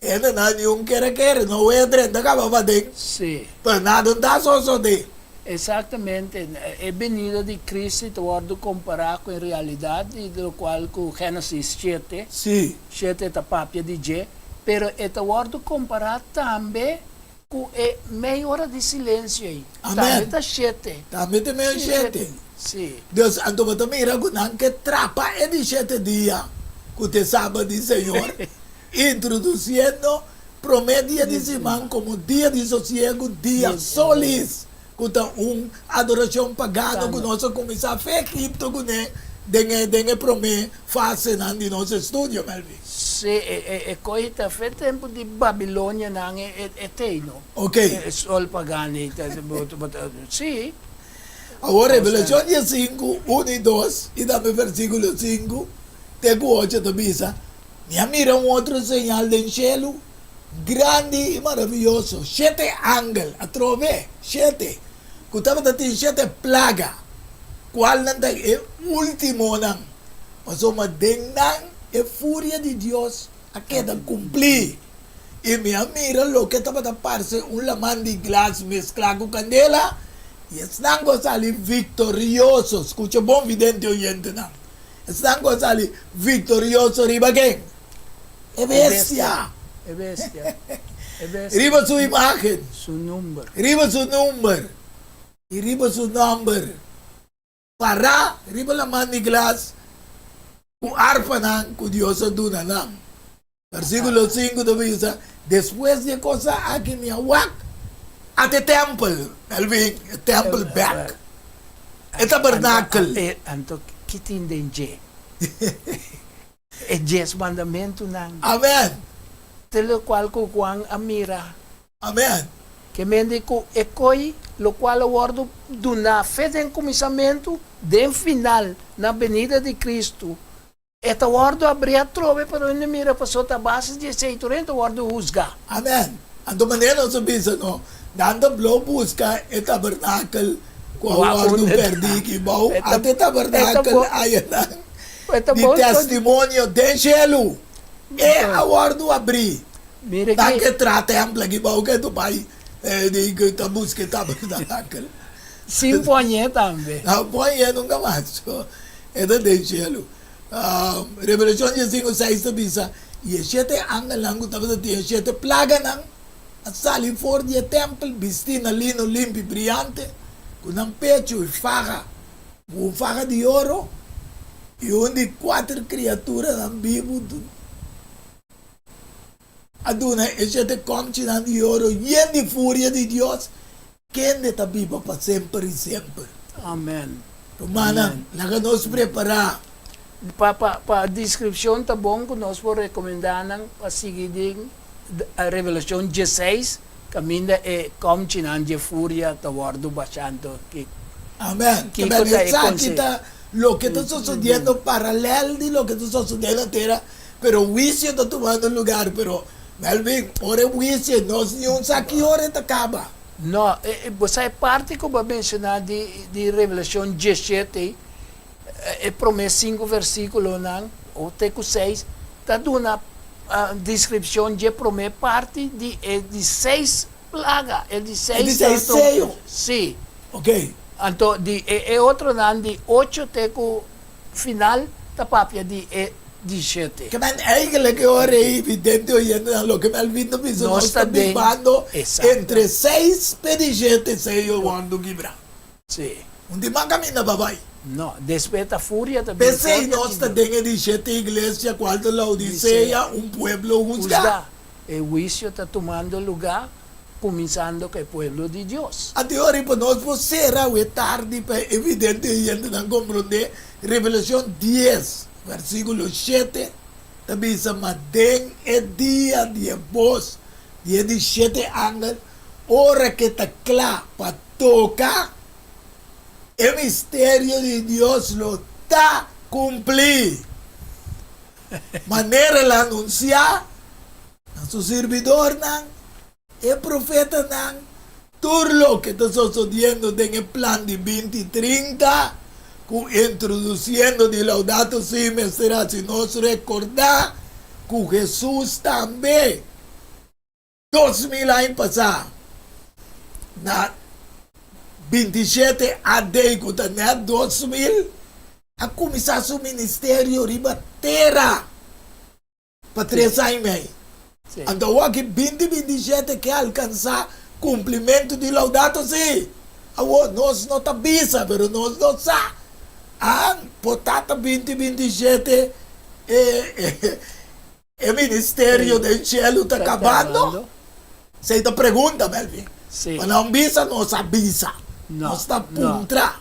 Hendenan niun kere kere, Noe a drenta kaba paden, Sí. pero nada no ta sosodé. Exactamente. E benida di Cristo ta wordo compara cu en realidad di locual cu Genesis shete, shete ta papia di dje, pero e ta wordo compara tambe cu e mei ora di silencio ei. Amen. Tambe ta shete. Tambe ta mei shete. Si. Dus anto bo ta mira cu nan ke trapa e di shete dia cu ta e Sabat di Señor, introduciendo Promé dia di siman komo dia di sosiegu, dia solis, ku ta un adorashon pagano ku nos a kuminsá fe Egipto kuné den e den e promé fasenan di nos estudio, Melvin. Sí, e e e kohe ta fe tempu di Babilonianan e e e tei, no? Ok. E sol pagano ei ta bo bo ta sí. Awor Revelashon diesinku, unu i dos, i tambe versíkulo sinku te ku ocho ta bisa, Mi a mira un otro señal den shelu, grandi i maravioso, shete angel, atrobe, shete, ku tabata tin shete plaga, kualnan ta e últimonan, pasobra den nan e furia di Dios a keda kumplí. I mi a mira loke tabata parse un laman di glas mesklá ku kandela, i esnan ku a sali viktorioso, skucha bon, vidente oyentenan, Esnan ku a sali viktorioso riba ken? E bestia. E bestia. E bestia. Riba su imágen. Su number. Riba su number. I riba su nòmber. Pará riba laman di glas. Ku arpanan ku Dios a duna nan. Versíkulo sinku ta bisa, Despues di e kosnan aki mi a wak ata e tèmpel, Melvin, e tèmpel bèk, e tabernakel. Anto ki tin den dje? E dies mandamentunan. Amèn. Te lokual ku Juan a mira. Amèn. Ke mende ku e koi lokual a wòrdu duná fe den kuminsamentu, den final, na benida di Kristu, E ta wòrdu abrí atrobe pa hende mira pasobra ta a base di esei tur hende ta wòrdu husgá. Amen. Anto manera nos a bisa no, nan ta blo buska e tabernakel ku a wòrdu pèrdí aki bou, ata e tabernakel ayanan di testimonio den shelu, e a wòrdu abrí. Nan ke traha tèmpel aki bou ke ta bai ta buska e tabernakel. Sin pòñ'é tambe. No pòñ'é nunka mas. E ta den shelu. Revelashon diesinku seis ta bisa, I e shete angelnan ku tabata tin e shete plaganan a sali for di e tèmpel bistí na lino limpi briante, ku nan pechu i faha ku un faha di oro, i un di kuater kriaturanan bibu a duna e shete kòmchinan di oro yen di furia di Dios, Kende ta biba pa semper i semper. Amen. Rumannan, laga nos prepará. Pa pa pa deskripshon ta bon ku nos por rekomendá nan pa sigui den Revelashon dieseis kaminda e kòmchinan dje furia ta wòrdu bashá anto ki Amen. kiko ta e Esaki konseho. ta loke ta sosodiendo paralèl di loke ta sosodiendo na tera, pero huisio ta tumando lugar, pero Melvin, ora e huisio nos niun sa ki ora e ta kaba. No, bo sa e parti ku bo a menshoná di di Revelashon diesshete, e promé sinku versíkulonan, o te ku seis, ta duna deskripshon dje promé parti di e di seis plaga, e di E seis di seis tanto, seyo. sí. Oké. Anto di e e otronan di ocho te ku final ta papia di e dishete. Ke men eigenlijk e ora ei vidente oyentenan loke Melvin ta bisa Nos nos ta ta den bibando Exacto. entre seis pe dishete seyo wòrdu kibra. Sí. Un di man kaminda pa bai. No, despues ta furia ta bin P'esei furia nos di ta Dios. den e dishete iglesia kual ta Laodisea, un pueblo husgá. Husgá. E huisio ta tumando lugá kuminsando ku e pueblo di Dios. Anto e ora ei pa nos por sera awe tardi pa e evidente oyentenan komprondé Revelashon dies, versíkulo shete ta bisa, Ma den e dia di e bos di e di shete angel, ora ke ta kla pa toka, e misterio di Dios lo ta kumplí, manera el a anunsiá na su sirbidornan, e profetanan, tur loke ta sosodiendo den e plan di binti trinta, ku introdusiendo di Laudato Si mester hasi nos rekordá ku Hesus tambe 2000 aña pasá, na 27 AD ku ta nèt 2000, a kuminsá su ministerio riba tera. Pa tres aña i mei. Anto awor aki binti 27 ke alkansá kumplimentu di Laudato Si. Awor nos no ta bisa, pero nos no sa. An por ta ta binti 27 e e ministerio den shelu ta kabando? Esei ta pregunta, Melvin. Sí. Pa nan bisa, nos a bisa. No, Nos ta no. puntra.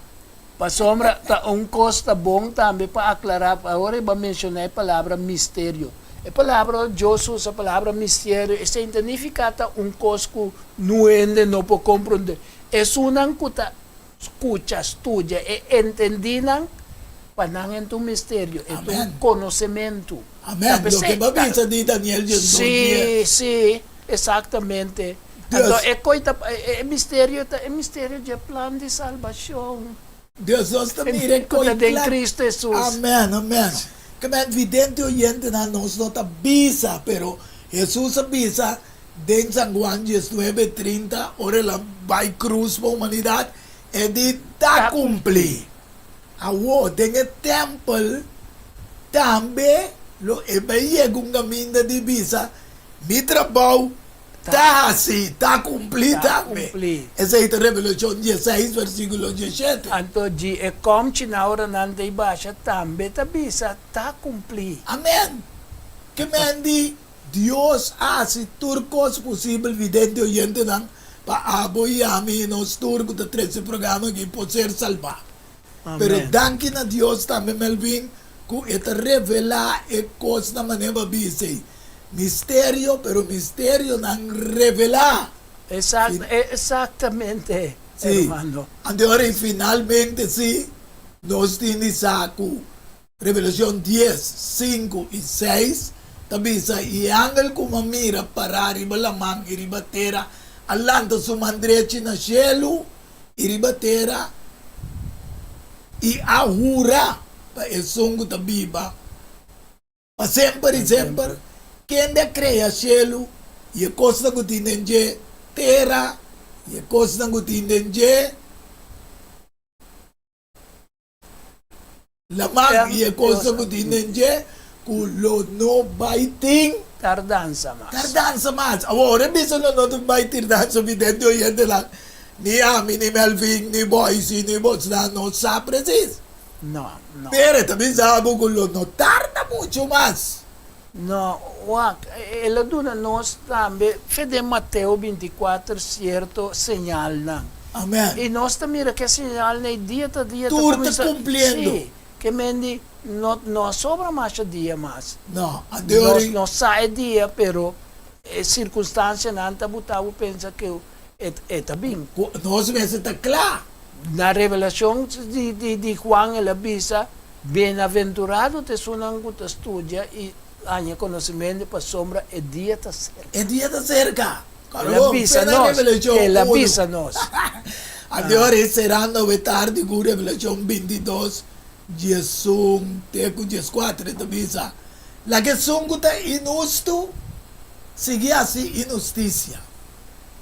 Pasobra ta un kos ta bon tambe pa aklará, awor e bo a menshoná e palabra misterio. E palabra ora Dios usa palabra misterio, esei ta nifiká ta un kos ku nu hende no por komprondé. Esunnan ku ta skucha, studia e entendínan, pa nan e ta un misterio, e ta un Amèn. konosementu. Ta Amèn. Loke p'esei bo a ta. bisa di Daniel 12 Sí, dies. sí, exactamente. Dios. Anto e koi ta, e misterio ta e misterio dje plan di salbashon. Dios nos ta mira e Ku ta koi den kla. Cristo Hesus. Amèn, amèn. Ke men vidente oyentenan nos no ta bisa, pero Hesus a bisa den San Juan 19, 30, ora el a bai krus pa humanidat, e di, Ta kumplí. Awor, den e tèmpel tambe lo e bai yega un kaminda di bisa, Mi trabou. Ta hasi, ta kumplí Ta tambe. kumplí. Esei ta Revelashon dieseis versíkulo diesshete. Anto dji e kòmchi na ora nan ta i basha tambe ta bisa, Ta kumplí. Amèn! Ke men di Dios a hasi tur kos posibel vidente oyentenan pa abo i ami i nos tur ku ta trese programa aki por ser salbá. Pero Amèn. danki na Dios tambe Melvin ku e ta revelá e kosnan manera bo a bisa ei. Misterio, pero misterionan revelá. Exact, exactamente, Sí. hermano. Anto ora i finalmente sí, nos tin di sa ku Revelacion dies, sinku i seis ta bisa, I e angel ku mi a mira pará riba laman i riba tera a lanta su man drechi na shelu i riba tera i a hura pa esun ku ta biba pa semper i semper, kende a krea shelu i e kosnan ku tin den dje, tera i e kosnan ku tin den dje. Laman i e kosnan ku tin den dje ku lo no bai tin. Tardansa mas. Tardansa mas. Awor, ora e bisa lo no ta bai tardansa mi den di oyentenan, ni ami, ni Melvin, ni Boysi, ni bosnan no sa presis. No, no. Pero e ta bisa bo ku lo no tarda muchu mas. No, wak, el a duna nos tambe fe den Mateo 24 sierto señalnan. Amen. I nos ta mira ku e señalnan ei dia ta dia ta Tur ta kuminsá. kumpliendo. Sí, ke men di no no a sobra masha dia mas. No, a deori. Nos no sa e dia, pero e sirkunstansianan ta buta bo pensa ku e e ta bin. Ku nos mester ta kla. Na Revelashon di di di Juan el a bisa. Bienaventurado ta esunnan ku ta studia i haña konosementu pasobra e dia ta serka. E dia ta serka. El a bisa nos, el a bisa nos. Anto ora e serando awe tardi ku Revelashon bintidos, diesun te ku dieskuater e ta bisa, Laga esun ku ta inhustu sigui hasi inhustisia.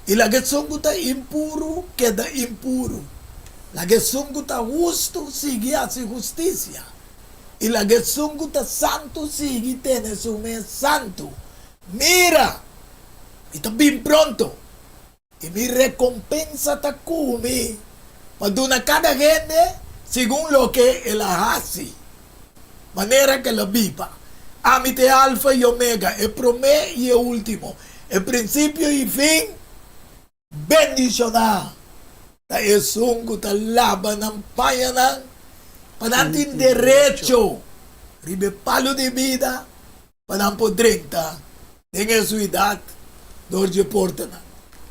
I laga esun ku ta impuru keda impuru. Laga esun ku ta hustu sigui hasi hustisia. I laga esun ku ta santu sigui tene su mes santu. Mira! Mi ta bin pronto, i mi rekompensa ta ku mi pa duna kada hende segun loke el a hasi, manera ku el a biba. Ami ta e Alfa i Omega, e promé i e último, e prinsipio i fin. Bendishoná ta esun ku ta laba nan pañanan, pa nan tin derecho riba e palu di bida, pa nan por drenta den e suidat dor dje portanan.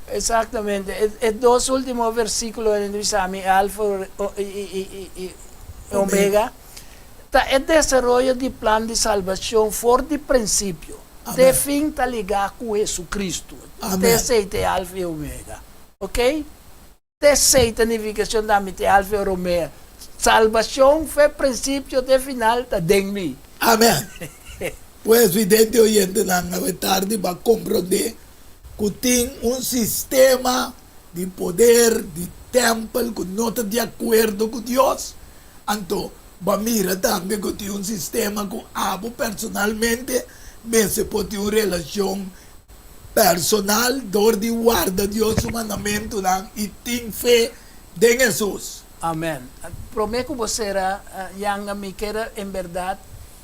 Exactamente. E dos ultimo versiculonan ta bisa mi, Alfa i Omega, ta e desaroyo di plan di salbacion for di principio te fin ta ligá cu Jesucristo. Te esey ta e Alfa i Omega. Ok? T'esei ta nifikashon ta mi te alfa i omega. Salbashon fe prinsipio te final ta den mi. Amen. Pues vidente oyentenan awe tardi bo a komprondé ku tin un sistema di poder di tèmpel ku no ta di akuerdo ku Dios, anto bo a mira tambe ku tin un sistema ku abo personalmente mester por tin un relashon Personal dor di warda Dios su mandamentunan i tin fe den Hesus. Amen. Prome ku bo sera yanga mi kier en berdad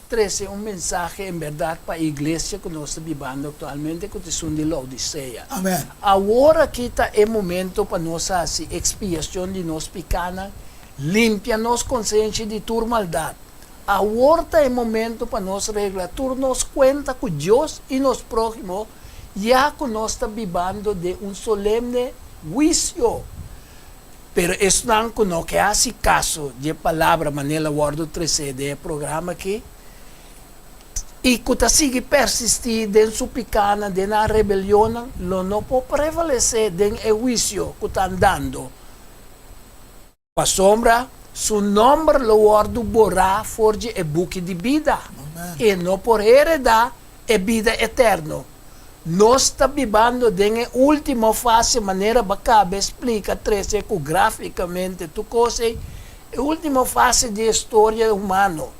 trese un mensahe en berdad pa e iglesia ku nos ta bibando aktualmente ku ta esun di Laodisea. Amen. Awor aki ta e momento pa nos hasi ekspiashon di nos pikanan, limpia nos konsenshi di tur maldat. Awor ta e momento pa nos regla tur nos cuenta cu Dios y nos próhimo, ya cu nos ta bibando den un solemne huicio. Pero esnan cu no ke haci caso dje palabra manera a wordo trece den e programa aki, y cu ta sigui persisti den su picanan, den nan rebelionnan, lo no por prevalece den e huicio cu ta andando. Pasobra su nòmber lo wòrdu borá for dje e buki di bida. E no por heredá e bida eterno. Nos ta bibando den e último fase manera bo a kaba splika trese ku gráfikamente tur kos ei, e último fase di e storia humano.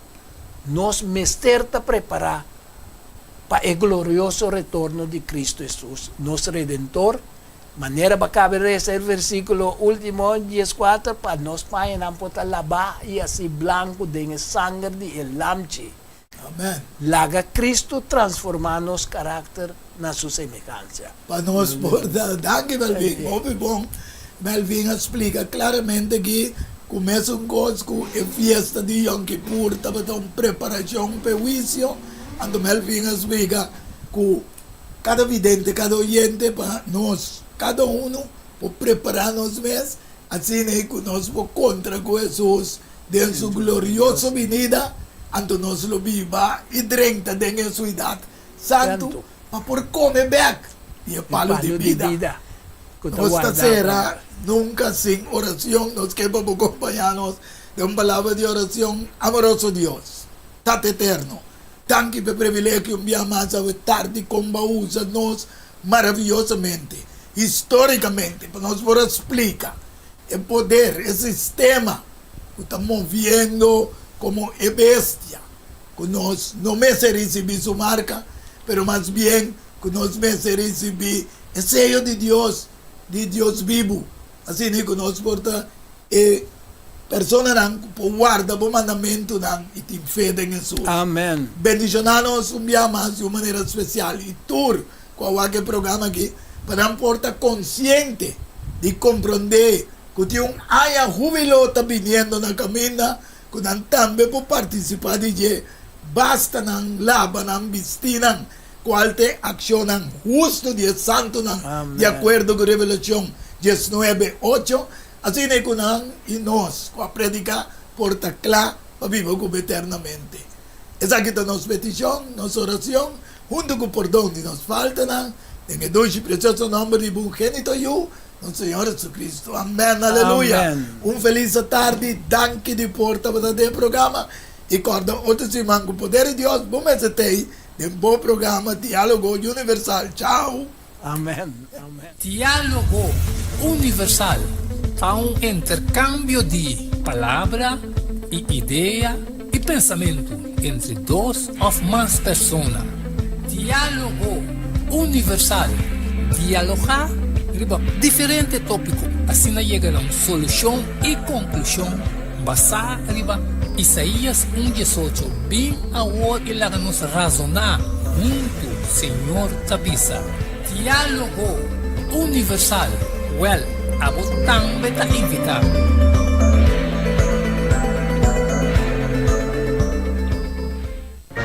Nos mester ta prepará. pa e glorioso retorno di Cristo Hesus, nos Redentor, manera bo a kaba resa e versíkulo último 14, pa nos pañanan por ta labá i hasí blanku den e sanger di e Lamchi. Amen. Laga Cristo transformá nos karakter na su semehansia. Pa nos por ta. Danki Melvin, hopi bon. Melvin a splika klaramente aki ku mesun kos ku e fiesta di Yom Kippur tabata un preparashon pa e huisio, anto Melvin a splika ku kada vidente, kada oyente pa nos kada unu por prepará nos mes asina ku nos por kontra ku Hesus den su glorioso binida, anto nos lo biba i drenta den e suidat santu pa por kome bèk di e palu di bida. Nos ta sera nunka sin oracion. Nos ke pa bo kompañá nos den un palabra di oracion. Amoroso Dios, Tata Eterno, danki pa e privilegio un bia mas awe tardi kon bo a usa nos maraviyosamente, histórikamente, pa nos por a splika e poder, e sistema ku ta moviendo komo e bestia, ku nos no mester risibí su marka, pero mas bien ku nos mester risibí e seyo di Dios, di Dios bibu, asina ku nos por ta e personanan ku por warda bo mandamentunan i tin fe den Hesus. Amen. Bendishoná nos un bia mas di un manera spesial i tur ku a wak e programa aki pa nan por ta konsiente di komprondé ku tin un aña húbilo ta biniendo na kaminda ku nan tambe por partisipá di dje, basta nan laba nan bistinan kual ta e akshonnan hustu di e santunan di akuerdo ku Revelashon diesnuebe, ocho. Asina ku nan i nos ku a prediká por ta kla pa biba ku bo eternamente. Esaki ta nos petishon, nos orashon, huntu ku pordon di nos faltanan, den e dushi i presioso nòmber di bo ungenito Yu, nos Señor Jesucristo. Amèn. Aleluya. Un felis atardi. Danki di por tabata den e programa. I kòrda otro siman ku poder di Dios bo mester t'ei den bo programa Diálogo Universal. Chao! Amen. Amen. Diálogo Universal ta un interkambio di palabra i idea i pensamentu entre dos òf mas persona. Diálogo Universal, dialogá riba diferente tópiko asina yega na un solushon i konklushon basá riba Isaías un diesocho, Bin awor i laga nos razoná huntu, Señor ta bisa. Diálogo Universal, Wèl, abo tambe ta invitá.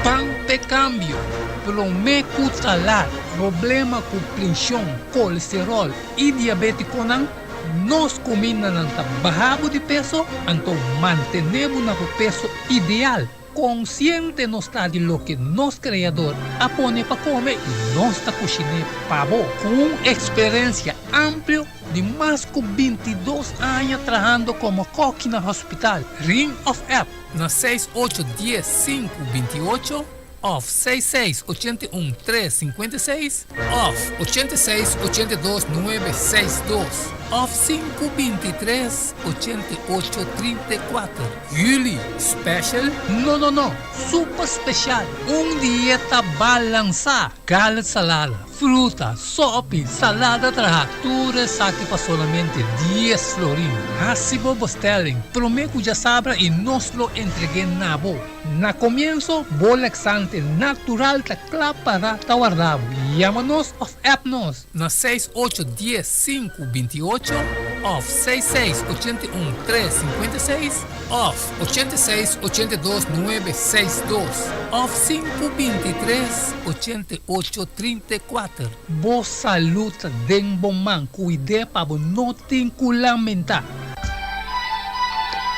Pan p'e kambio, promé ku ta lat, problema ku prenshon, kolesteròl i diabétikonan, nos kumindanan ta baha bo di peso, anto mantené bo na bo peso ideal. Konsiente nos ta di loke nos Kreador a pone pa kome i nos ta kushiné pa bo. Ku un eksperensia amplio di mas ku 22 aña trahando komo kòki na hospital, ring òf app na seis ocho dies sinku binti ocho òf seis seis 81 tres 56 òf 86 82 nuebe seis dos òf sinku 23 88 34. Juli special? No no no, super special! Un dieta balansá, galet salada, fruta, sopi, salada traha, tur esaki pa solamente 10 florin. Hasi bo bestelling promé ku djasabra i nos lo entreg'é na bo. Na komienso, bo laxante natural ta kla pará ta warda bo. Yama nos òf app nos na seis ocho dies sinku 28 òf seis seis 81 tres 56 òf 86 82 nuebe seis dos òf sinku 23 88 34. Bo salud ta den bo man, kuid'é pa bo no tin ku lamentá.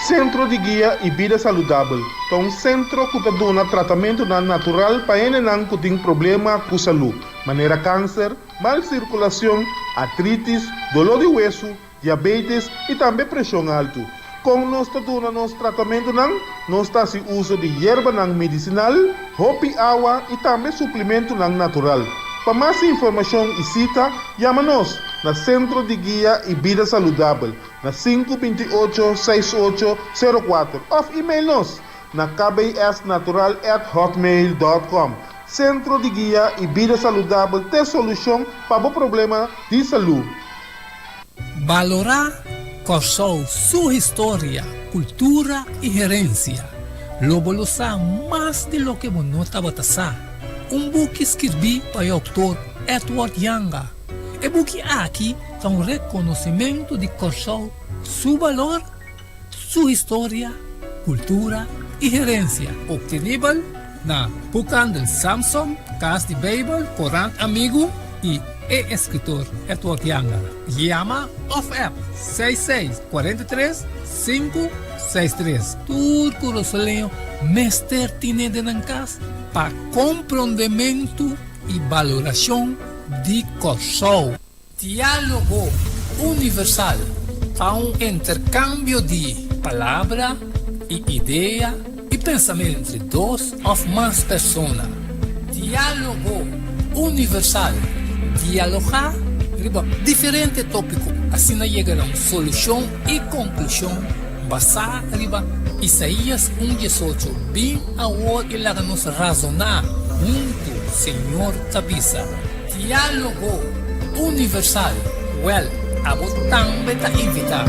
Sentro di Guia i Bida Saludabel ta un sentro ku ta duna tratamentunan natural pa hendenan ku tin problema ku salú, manera kanser, mal sirkulashon, artritis, doló di wesu, diabetes i tambe preshon altu. Kon nos ta duna nos tratamentunan? Nos ta hasi uso di yerbanan medisinal, hopi awa i tambe suplimentunan natural. Pa mas informashon i sita, yama nos na Sentro di Guia i Bida Saludabel na sinku 28 68 04 òf email nos na kbsnatural at hotmail dot com. Sentro di Guia i Bida Saludabel t'e solushon pa bo problema di salú. Balorá Kòrsou su historia, kultura i herensia. Lo bo lo sa mas di loke bo no tabata sa. Un buki skirbí pa e outor Edward Janga. E buki aki ta un rekonosimentu di Kòrsou su balor, su historia, kultura i herensia. Optenibel na Boekhandel Samson, Kas di Beibel, Korant Amigu i e eskritor Edward Janga. Yama òf app 66 43 563. Tur kurasoleño mester tine den nan kas pa komprondementu i balorashon di Kòrsou. Diálogo Universal ta un interkambio di palabra i idea i pensamentu entre dos òf mas persona. Diálogo Universal, dialogá riba diferente tópiko asina yega na un solushon i konklushon basá riba Isaías un diesocho, Bin awor i laga nos razoná huntu, Señor ta bisa. Diálogo Universal, Wèl, abo tambe ta invitá.